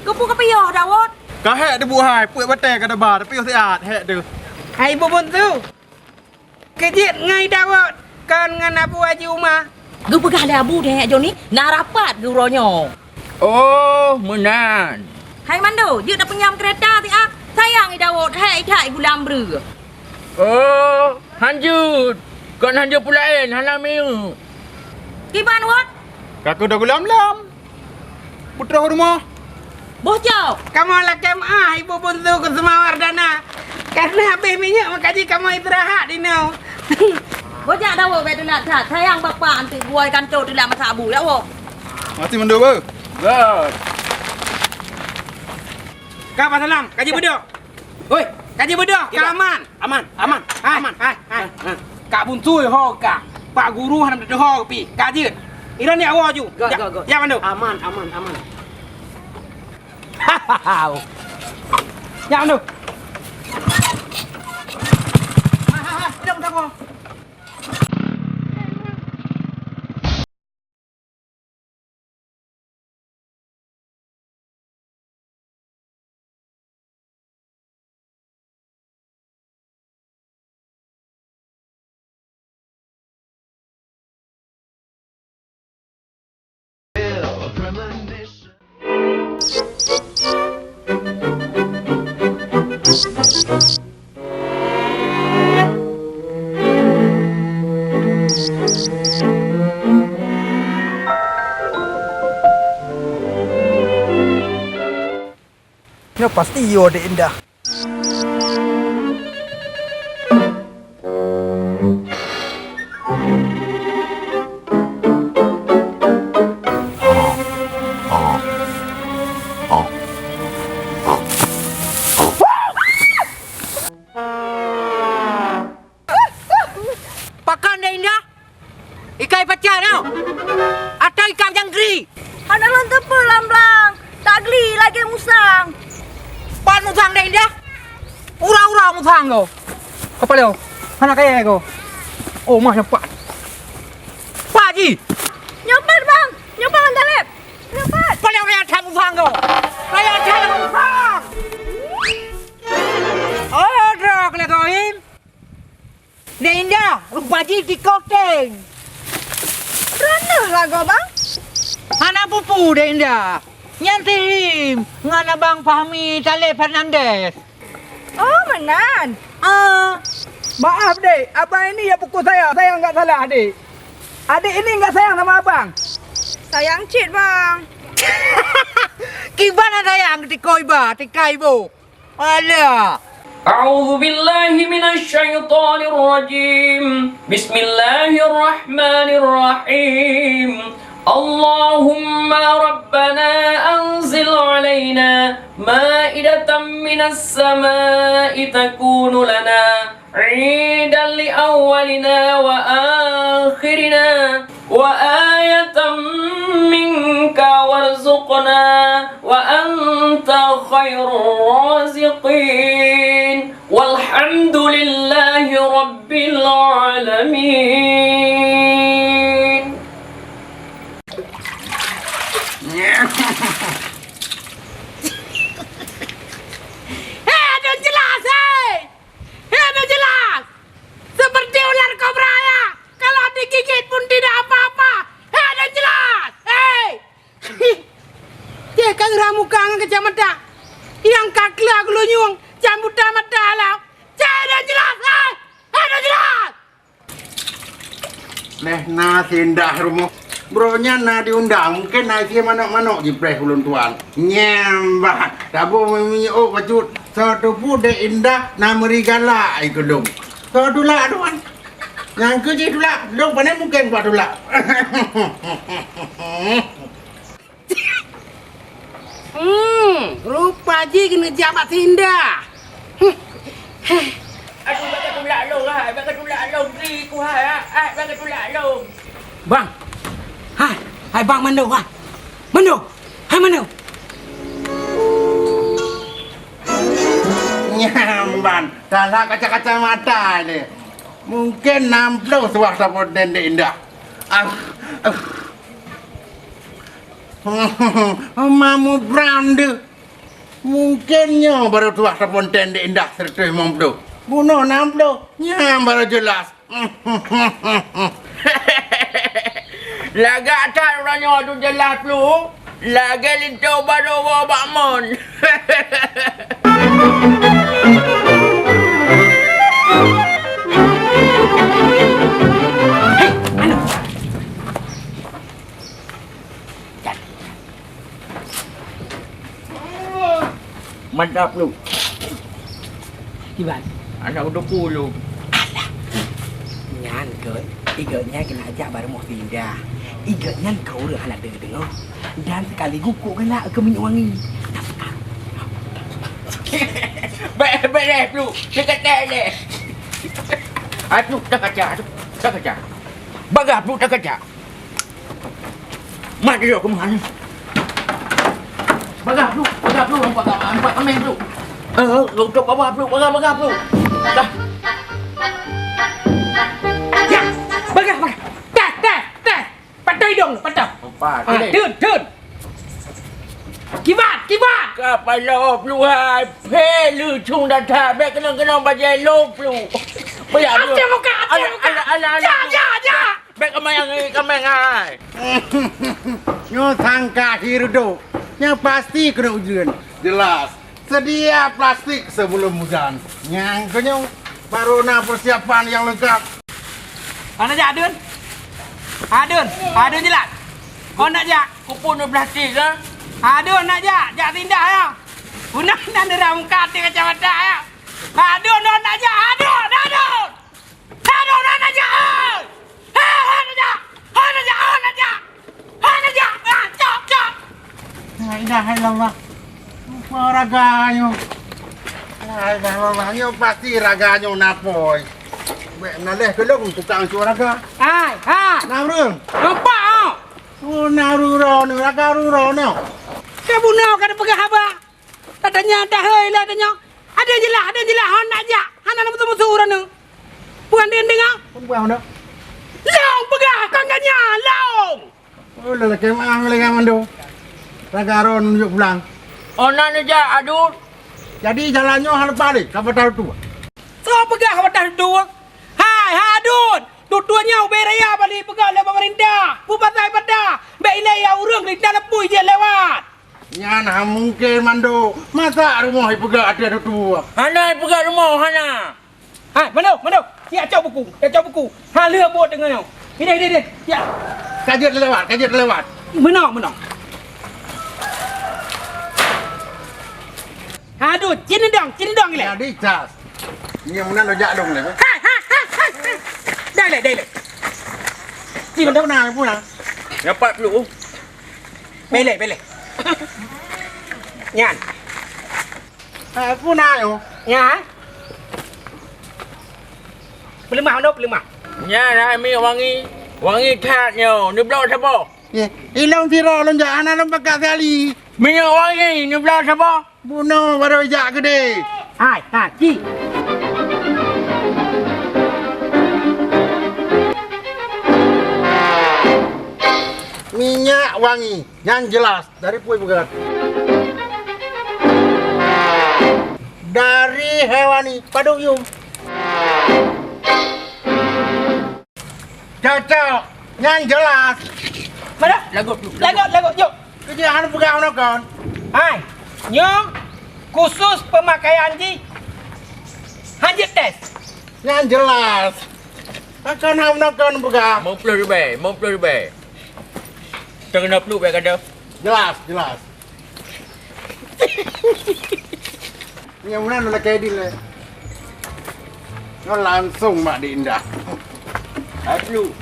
Keupeue ka piôh, Daud? Ka hék teuh, Bu hai, peuet batèe ka teuba, tapi siat hék teuh. Hai, Ibu Buntu. Keujeuet ngon Daud, kon ngon Abu Haji Uma. Geupeugah lé Abu deh, Yak Joni, na rapat geuh uroe nyoe. Oh, meunan. Hai Mando, jeuet tapeunyam keureta siat. Sayang i Daud, hék i that i gulam breueh. Oh, han jeuet. Kon han jeuet peue laén, hana miyueb. Kiban, Wot? Ka keuh da gulam-lam. Peutroh rumoh. Boh cok. Kamoe lakèe meu'ah Ibu Buntu Kusuma Wardana. Karena habéh minyeuk maka jih kamoe istirahat inoe. Boh jak Daud bèk teulat that. Sayang bapak anteuk geuwoe kantô teulat masak bu, ya, woe. Mati mandum, beuh. Beuh. Ka Pak Salam, ka jeuet beudôh. Hoi, ka jeuet beudôh, ka aman. Aman, aman, hai, aman. Hai, hai. Ka buntui ho ka. Pak Guru hana teuho pi. Ka jeuet. Iran ni awak ju. Go, go, go. Ya, Mando. Aman, aman, aman. Ya, Mando. Hai, hai, hai. Tidak, tidak, tidak. Nyoe pasti yo Dek Indah. Pakon Dek Indah? Ikai paca nyoe? Atawa ikai jangkri? Hana lôn teupeue lam blang. Tagli lagèe musang. Pat musang Dek Indah? Ura-ura musang ko. Kapala ko. Hana kaya ko. Oh, mah nyoe pat. Pat jih. Nyoe pat, Bang. Nyoe pat, Bang Taleb. Nyoe pat. Paleng raya that musang ko. Raya that musang. Oh, droe keuneuk goim. Dek Indah, rupa jih di koteng. Droeneuh lagoe, Bang? Hana peue-peue, Dek Indah. Nyan si Him ngon Abang Fahmi Taleb Fernandes. Oh, meunan. Ah. Maaf, Dek. Abang ini ya pukul saya. Saya enggak salah, Dek. Adik ini enggak sayang sama Abang. Sayang cit, Bang. Kiban sayang tiko iba, tika ibu. Alah. أعوذ بالله من الشيطان الرجيم. بسم الله الرحمن الرحيم. اللهم ربنا أنزل علينا مائدة من السماء تكون لنا عيدا لأولنا وآخرنا وآية منك وارزقنا وأنت خير الرازقين والحمد لله رب العالمين. Hei, adoe jeulaih, hei! Hei, adoe jeulaih! Seperti ular kobra, ya! Kalau digigit pun tidak apa-apa! Hei, adoe jeulaih! Hei! Cit ka geurhah muka ngon kacamata, nyang ka kleuh geulunyueng, can buta mata lam. Cit adoe jeulaih, hei! Hei, adoe jeulaih! Neh na si Indah rumoh. Bro nyan na diundang, mungken na isi manok-manok jipreh ulôn tuan. Nyang ban, taboh minyeuk bacut, soe teupeu dek indah na meuri galak ai keudong. Soe tulak tuan? Nyang keu jih tulak, dong pane mungken kuat tulak. Hmm, rupa jih keuneuk jak bak Sinda. Hmm. Aduh, bèk katulak lôn, hai. Bèk katulak lôn, bri ku, hai, hai. Bèk katulak lôn. Bang. Hai, hai, Bang Mando, hai. Mando. Hai, Mando. Nyang ban, salah kaca-kaca mata lé. Mungken nam ploh suah saboh dendek indah. Ah, ah. Mamu brande. Mungken nyoe barô tuah saponten di indah seratus limong ploh. Bunoe nam ploh, nyan barô jeulaih. Lagak that uroe nyoe tu jeulaih ploh, lagèe linto barô woe bak mon. Mantap lu. Kiban. Anak udah puluh. Alah. Nyan kot, i gobnyan keuneuk jak bak rumoh Sinda. I gobnyan ka ureueng hana deungoe. Dan sekaligus kok galak keu minyeuk wangi. Bèk, bèk lé, Plu. Dekat lé. Ai, Plu, dah kaca, dah kaca. Bagah, Plu, dah kaca. Mat dia keumahan. Bagah, Plu, bagah, Plu, nampak tak? Nampak kami, Plu. Eh, untuk bawah, Plu, bagah, bagah, Plu. Dah. Ya, bagah, bagah. Teh, teh, teh. Patah hidung, patah. Empat. Ah, deh. Dun, dun. Kibat, kibat. Kapala Plu hai. Phe lu cung dah that. Bèk keunong-keunong bajèe lôn, Plu. Banyak, Plu. Acah muka, acah muka. Alah, alah, alah, alah, Plu. Ya, ya, ya. Bèk kaméng, kaméng ai. Nyoe sangka hi reudôk. Nyang pasti keuneuk ujeuen. Jelas. Sedia plastik sebelum hujan. Nyang keunyoe baru na persiapan yang lengkap. Hana jak, Adun? Adun, Adun jelas. Kon nak jak? Kupun plastik, ha? Adun nak jak, jak Sinda, ya. Guna nan dera muka até kacamata, ya. Adun, nak jak, Adun, Adun. Aduh, hana jak, eh! Eh, hana jak! Hana jak! Hana jak! Hana jak! Ah, cok, cok! La ilaha illallah. Apa raga nyoe? La ilaha illallah. Nyoe pasti raga nyoe napoi. Bèk nalèh keu lôn tukang cok raga. Hai, hai. Nah, ureueng. Nampak, oh. Oh, nah, ureueng uroe nyoe, raga ureueng uroe nyoe. Ka bunoe ka teupeugah haba. Katanya dah hei lah tanya. Ada jelah, ada jelah hon nak jak. Hana na musuh-musuh ureueng nyoe. Bukan dia dengar. Pun buang dah. Long peugah kan kanya, long. Oh, lelaki maaf lagi mandum. Raga ron nunjuk pulang. Oh, nak neujak, Adun. Jadi jalan nyoe hana leupah lé, ka patah tu. Soe peugah patah tu? Hai, hai Adun. Tutoe nyoe ubé raya bali peugah lé pemerintah. Bupasai patah. Bèk ilèe ya ureueng linta leupui jeuet lewat. Nyan hana mungken, Mando. Masa rumoh ipeugah ateueh tutoe? Hana ipeugah rumoh, hana. Hai, Mando, Mando. Siap cok buku, siap cok buku. Ha, lheueh buet deungon nyoe. Ideh, ideh, ideh. Siap. Ka jeuet lewat, ka jeuet lewat. Meunoe, meunoe. Ha, aduh, cin dong, cin dong ilèe. Jadi cas. Nyang meunan lo jak dong lé. Hai, hai, hai, hai, hai. Dah ilèe, dah ilèe. Cin dong. Puna, puna. Dapat dulu. Beleh, beleh. Nyan. Eh, peue na nyoe? Nyan. Peuleumah, nyoe peuleumah. Nyan hai minyeuk wangi. Wangi that nyoe. Neubloe saboh. Ye, ilôn sidroe lôn jak hana lôn pakat sekali. Minyeuk wangi, neubloe saboh. Bunoe baru jak keudeh. Hai, ha, ci. Minyeuk wangi, nyan jelas. Dari peue peugah? Dari hewani padub yum. Cocok. Nyan jelas. Mana? Lagot dulu. Lagot, lagot, jom. Kerja hana peugah hana kon. Hai. Nyoe khusus pemakaian jih. Hanjeuet tes. Nyan jelas. Akan hana kon peugah. Lima puluh ribèe, lima puluh ribèe. Teuh keunoe pluek bèk gadoh. Jelas, jelas. Nyang meunan lôn lakèe dil lé. Nyoe langsông bak Dek Indah. Hai pluek,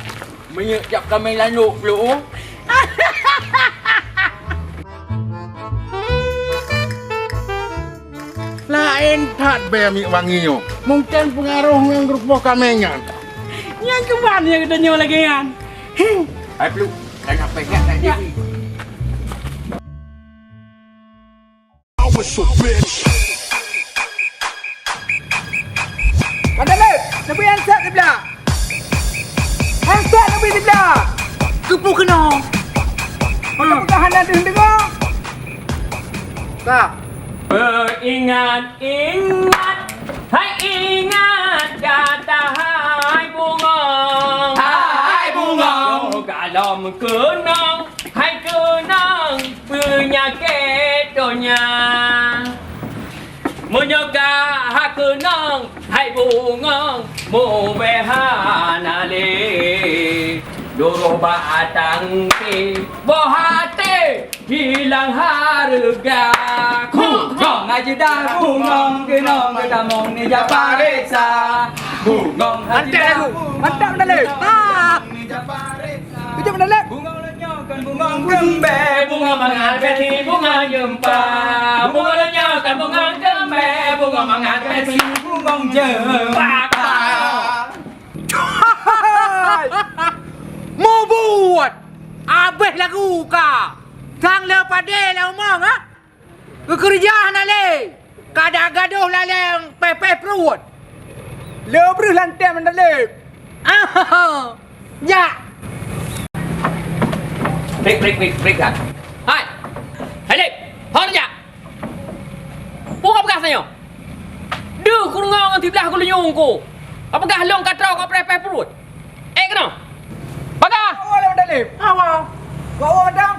meunyoe jak kaméng lanok pluek. Laén that bèe miet wangi nyoe. Mungken peungaroh ngon rupoh kaméng nyan. Nyang keuban nyang geutanyoe lagèe nyan. Hai pluek, kana peugah that. Ya. Jadi. Mandalay, neubri handset siblah. Handset neubri siblah. Keupeue keunoe? Mudah-mudahan na deuh deungoe. Ka. Beuingat-ingat, hai ingat gata hai bungong. Hai bungong. Nyoe galom keunong, hai keunong peunyakét donya. Meunyoe ka ha keunong, hai bungong, mubèe hana lé. Duroh bak tangke, boh até hilang hareuga. Bungong haji dah bungong, keunong geutamong nijak pareksa. Bungong haji dah bungong, mantap dah lé. Ha. Kejap dah lé. Bungong lôn nyoe kon bungong keumbée, bungong mangat besi, bungong jeumpa. Bungong lôn nyoe kon bungong keumbée, bungong mangat besi, bungong jeumpa. Mubuet! Abéh lagu ka! Sang le padé lam rumoh, ha? Geukeureuja hana lé, kada gadôh laleng péh-péh pruet. Le breuh lantée meunan lé. Jak! Prik, prik, prik, prik, jak. Hai! Hai, Lip! Ho neujak! Peue kapeugah tanyoe? Deuh kudeungoe ngon siblah geulinyueng ku. Kapeugah lôn ka troe ngon péh-péh pruet. Ék keunoe! Bagah! Hawa lôn dalem! Hawa! Hawa dang!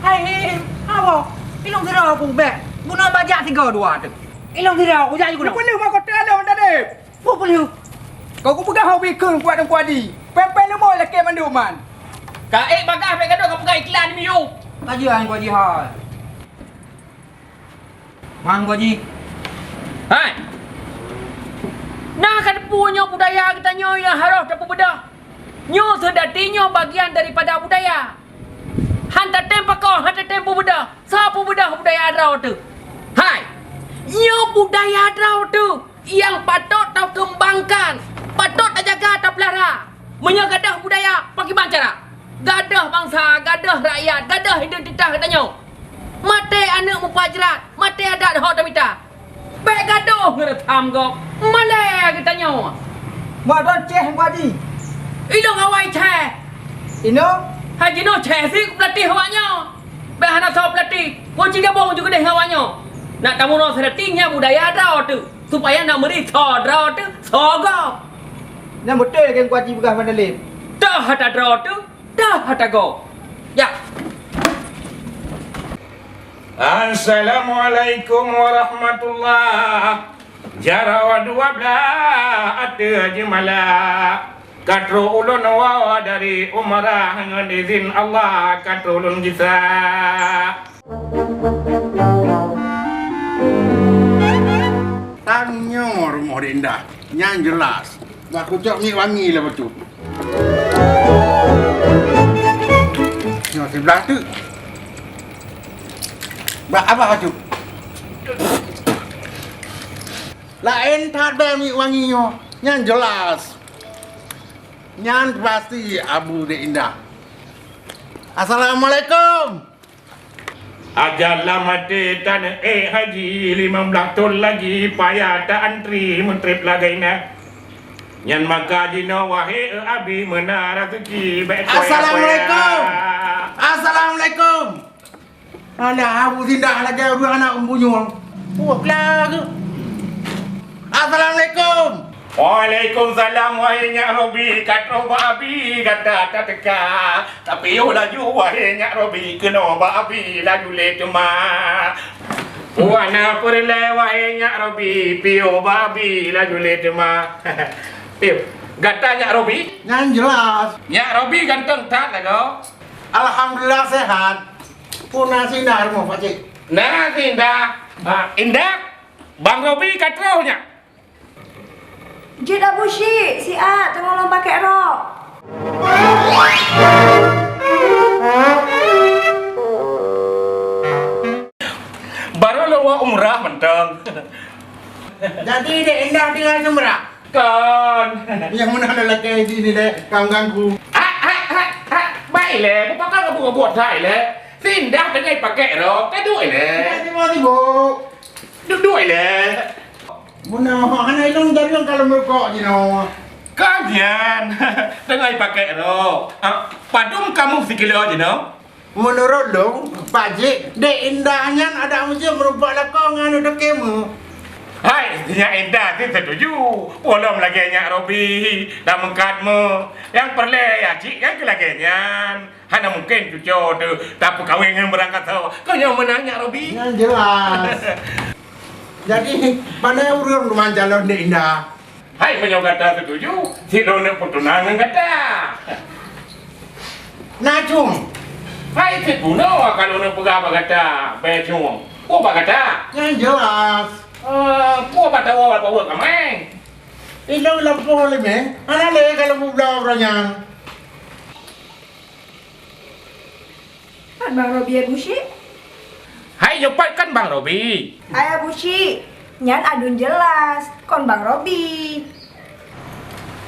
Hai, hai, hai! Hawa! Ilôn sidroe ku bék! Bunoe bajak sigoe dua teuh! Ilôn sidroe ku jak ju keunoe! Peuleueh mako teuh lôn dalem! Peue peuleueh? Ka kupeugah hobi kheun kuat dan kuadi! Péng-péng leumo lakée mandum man! Ka ék bagah bék gadôh kapeugah iklan miyueb! Kajian ku jihai! Mang Goji. Hai! Na kateupeue nyoe budaya geutanyoe nyang harôh tapeubeudoh. Nyoe seudati nyoe bagian daripada budaya. Han tatem pakoe, han tatem peubeudoh. Soe peubeudoh budaya droe teuh? Hai! Nyoe budaya droe teuh nyang patot takeumbangkan, patot tajaga, tapeulara. Meunyoe gadôh budaya, pakriban cara? Gadôh bansa, gadôh rakyat, gadôh identitas geutanyoe. Maté aneuëk mupajrat, maté adat ho tamita. Bék gadôh ngeureutam gob, malée geutanyoe. Mak don ceh Haji. Ilong awai ceh. Inoe? Haji noh ceh si peulatéh awaknyoe. Bék hana soe peulatéh, woe cigabong ju keudeh ngon awaknyoe. Nak tamunoe seudati nyan budaya droe teuh, supaya nak meuri soe droe teuh soe gob. Nyan beutôi lagée Teungku Haji peugah Wan Dalem. Toh hata droe teuh, toh hata gob. Ya. Assalamualaikum warahmatullah. Jaroe dua blah ateueh jeumala. Ka trok ulôn woe dari umrah, ngon izin Allah ka trok ulôn gisa. Tanyoe rumoh Dek Indah, nyan jeulaih. Bak kucok miet wangi lé bacut. Nyoe siblah teuk. Bak abah bacut. Laén that bèe miet wangi nyoe, nyan jeulaih. Nyan pasti Abu Dek Indah. Assalamualaikum. Aja lam até taneuk ék haji, limong blah thon lagi payah ta antri meutrép lagée na. Nyan maka jinoe wahé abi meuna raseuki bék kuya-kuya. Assalamualaikum. Assalamualaikum. Alah, Abu Sindah lagée ureuëng anak umbunyueng. Puih kla geuh. Assalamualaikum. Waalaikumsalam, wahé Nyak Robi, ka troh bak abi gata tateuka. Tapiôh laju, wahé Nyak Robi, keunoe bak abi laju lé teuma. Wana peureulée, wahé Nyak Robi, piôh bak abi laju lé teuma. Piôh, gata Nyak Robi? Nyan jeulaih. Nyak Robi ganteng that lagoe. Alhamdulillah sehat. Peue na si Indah rumoh, Pakcik? Na si Indah. Ha, Indah, Bang Robi ka troh nyak. Jeuet Abu Syik, siat teungoh lôn pakèk rok. Baru lôn umrah mantong. Jadi Dek Indah tinggai Sumerang? Kon. Nyang meunan lakèe di sini deh, ka ganggu. Hai, hai, hai, hai. Baik lé, bukon ka buet-buet hai lé. Si Indah teungoh pakèk rok, ka duek lé. Tiba-tiba. Duek-duek lé. Meunan hana ilong jaring kalau meurukok jinoe. Ka nyan, teungoh pakèk rok. Ah, padum kamoe sikilo jinoe? Meunurot lôn, Pakcik, Dek Indah nyan adak meujeuet meurumpok lakoe ngon aneuk toke meu. Hai, nyak Indah teuh seutuju. Ulôn lagèe nyak Robi, dak meukat meu. Nyang peureulèe ya cit nyan keu lagèe nyan. Hana mungken cucoe teuh tapeukawen ngon beurangkasoe. Kon nyoe meunan nyak Robi? Nyan jeulaih. Jadi, pane ureueng teuma calon Dek Indah? Hai, meunyoe gata seutuju, sit lôn neuk peutunang ngon gata. Na cum. Hai, sit bunoe ka lôn neuk peugah bak gata, bèe cum. Peue bak gata? Nyang jeulaih. Eh, peue bak tawoe bak poh kamai? Ilôn lam poh leumeh, hana lé ka lôn peubloe uroe nyan. Pat Bang Robi, Abu Syik? Hai, nyoe pat kan Bang Robi. Hai Abu Syik, nyan aduen jeulaih, kon Bang Robi.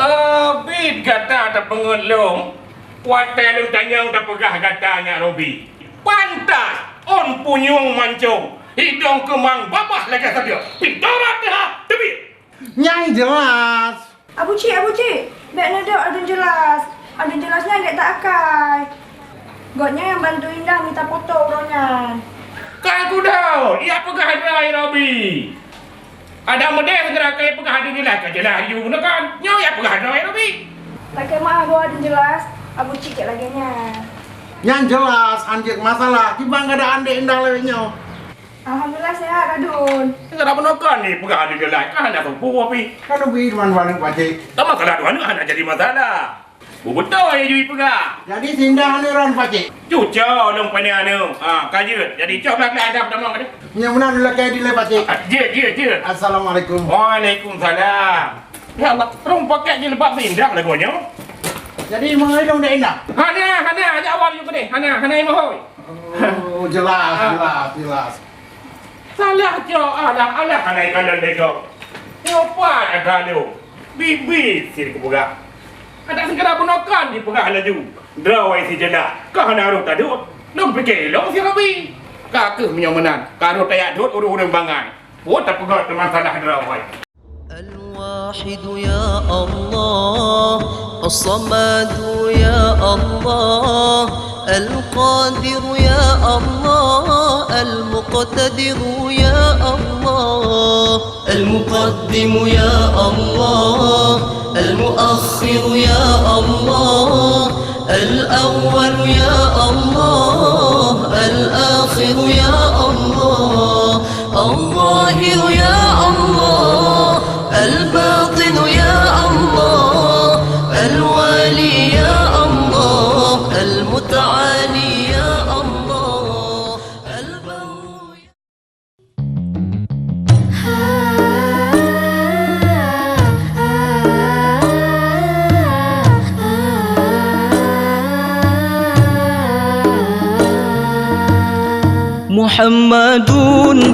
Eh, bit gata tapeungeut lôn, watèe lôn tanyong tapeugah gata nyak Robi. Pantas, ôn punyueng mancong, hidong keumang babah lagèe sadeue. Pintoe rot teuh, teubiet! Nyang jeulaih. Abu Cik, Abu Cik, bèk neudok aduen jeulaih. Aduen jeulaih nyan gèt that akai. Gobnyan nyang bantu Indah mita poto uroe nyan. Ka kudok, ya peugah droe Robi. Adak meudeh segera keu peugah aduen jeulaih, ka jeulaih laju bunoe. Nyoe ya peugah droe Robi. Lakèe meu'ah boh aduen jeulaih, Abu Cik cit lagèe nyan. Nyan jeulaih, han jeuet masalah. Kiban keuadaan Dek Indah lawét nyoe? Alhamdulillah, sehat, Adun. Sekarang pun kan ni peugah aduen jeulaih, kan hana teupeu api. Kan ubi teuma dua aneuk Pakcik. Tak masalah dua aneuk, hana jadi masalah. Beutôi jih peugah. Jadi si Indah aneuk droen Pakcik? Cuco lôn pane aneuk. Ha, ka jeuet. Jadi cok blah-blah dah pertama tadi. Nyang meunan lôn lakèe dilèe Pakcik. Ah, jeuet, jeuet, jeuet. Assalamualaikum. Waalaikumsalam. Ya Allah, rung pakèk jilbab si Indah lagoe nyoe. Jadi meuhôi lôn Dek Indah? Hana, hana, jak awai laju keudeh. Hana, hana meuhôi. Oh, jeulaih, jeulaih, jeulaih. Salah cok alah-alah hana ikalon lé gob. Nyoe pat atra lôn. Bit-bit sit kupeugah. Adak segera bunoe kan jipeugah laju. Droe si jeulaih, ka hana rôh tadot. Lôn pike lôn si Robi. Ka keuh meunyoe meunan, ka rôh tajak dot ureueng-ureueng bangai. Peue tapeugah teuma salah droe. الواحد يا الله، الصمد يا الله، القادر يا الله، المقتدر يا الله، المقدم يا الله، المؤخر يا الله، الأول يا الله، الآخر يا الله، الظاهر يا الله، الباطن يا الله، الوالي يا الله، المتعالي يا الله، البر يا محمد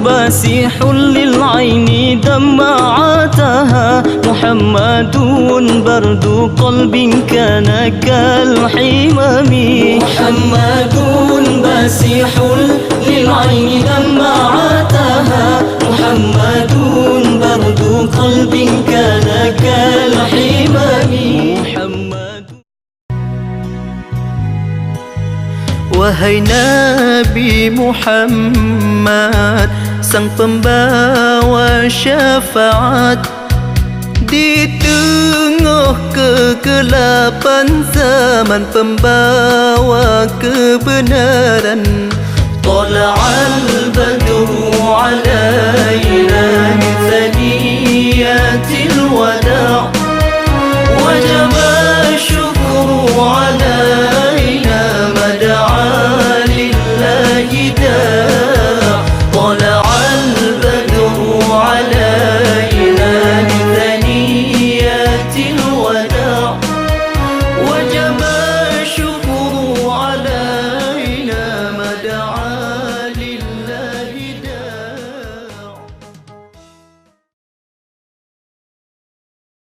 باسح للعين دمعتها، محمد برد قلب كان كالحمام. محمد باسح للعين دمعتها، محمد برد قلب كان كالحمام. محمد. Wahai Nabi Muhammad, sang pembawa syafaat, di teungoh kegelapan zaman pembawa kebenaran. طلع البدر علينا من ثنيات الوداع، وجب الشكر علينا ما دعا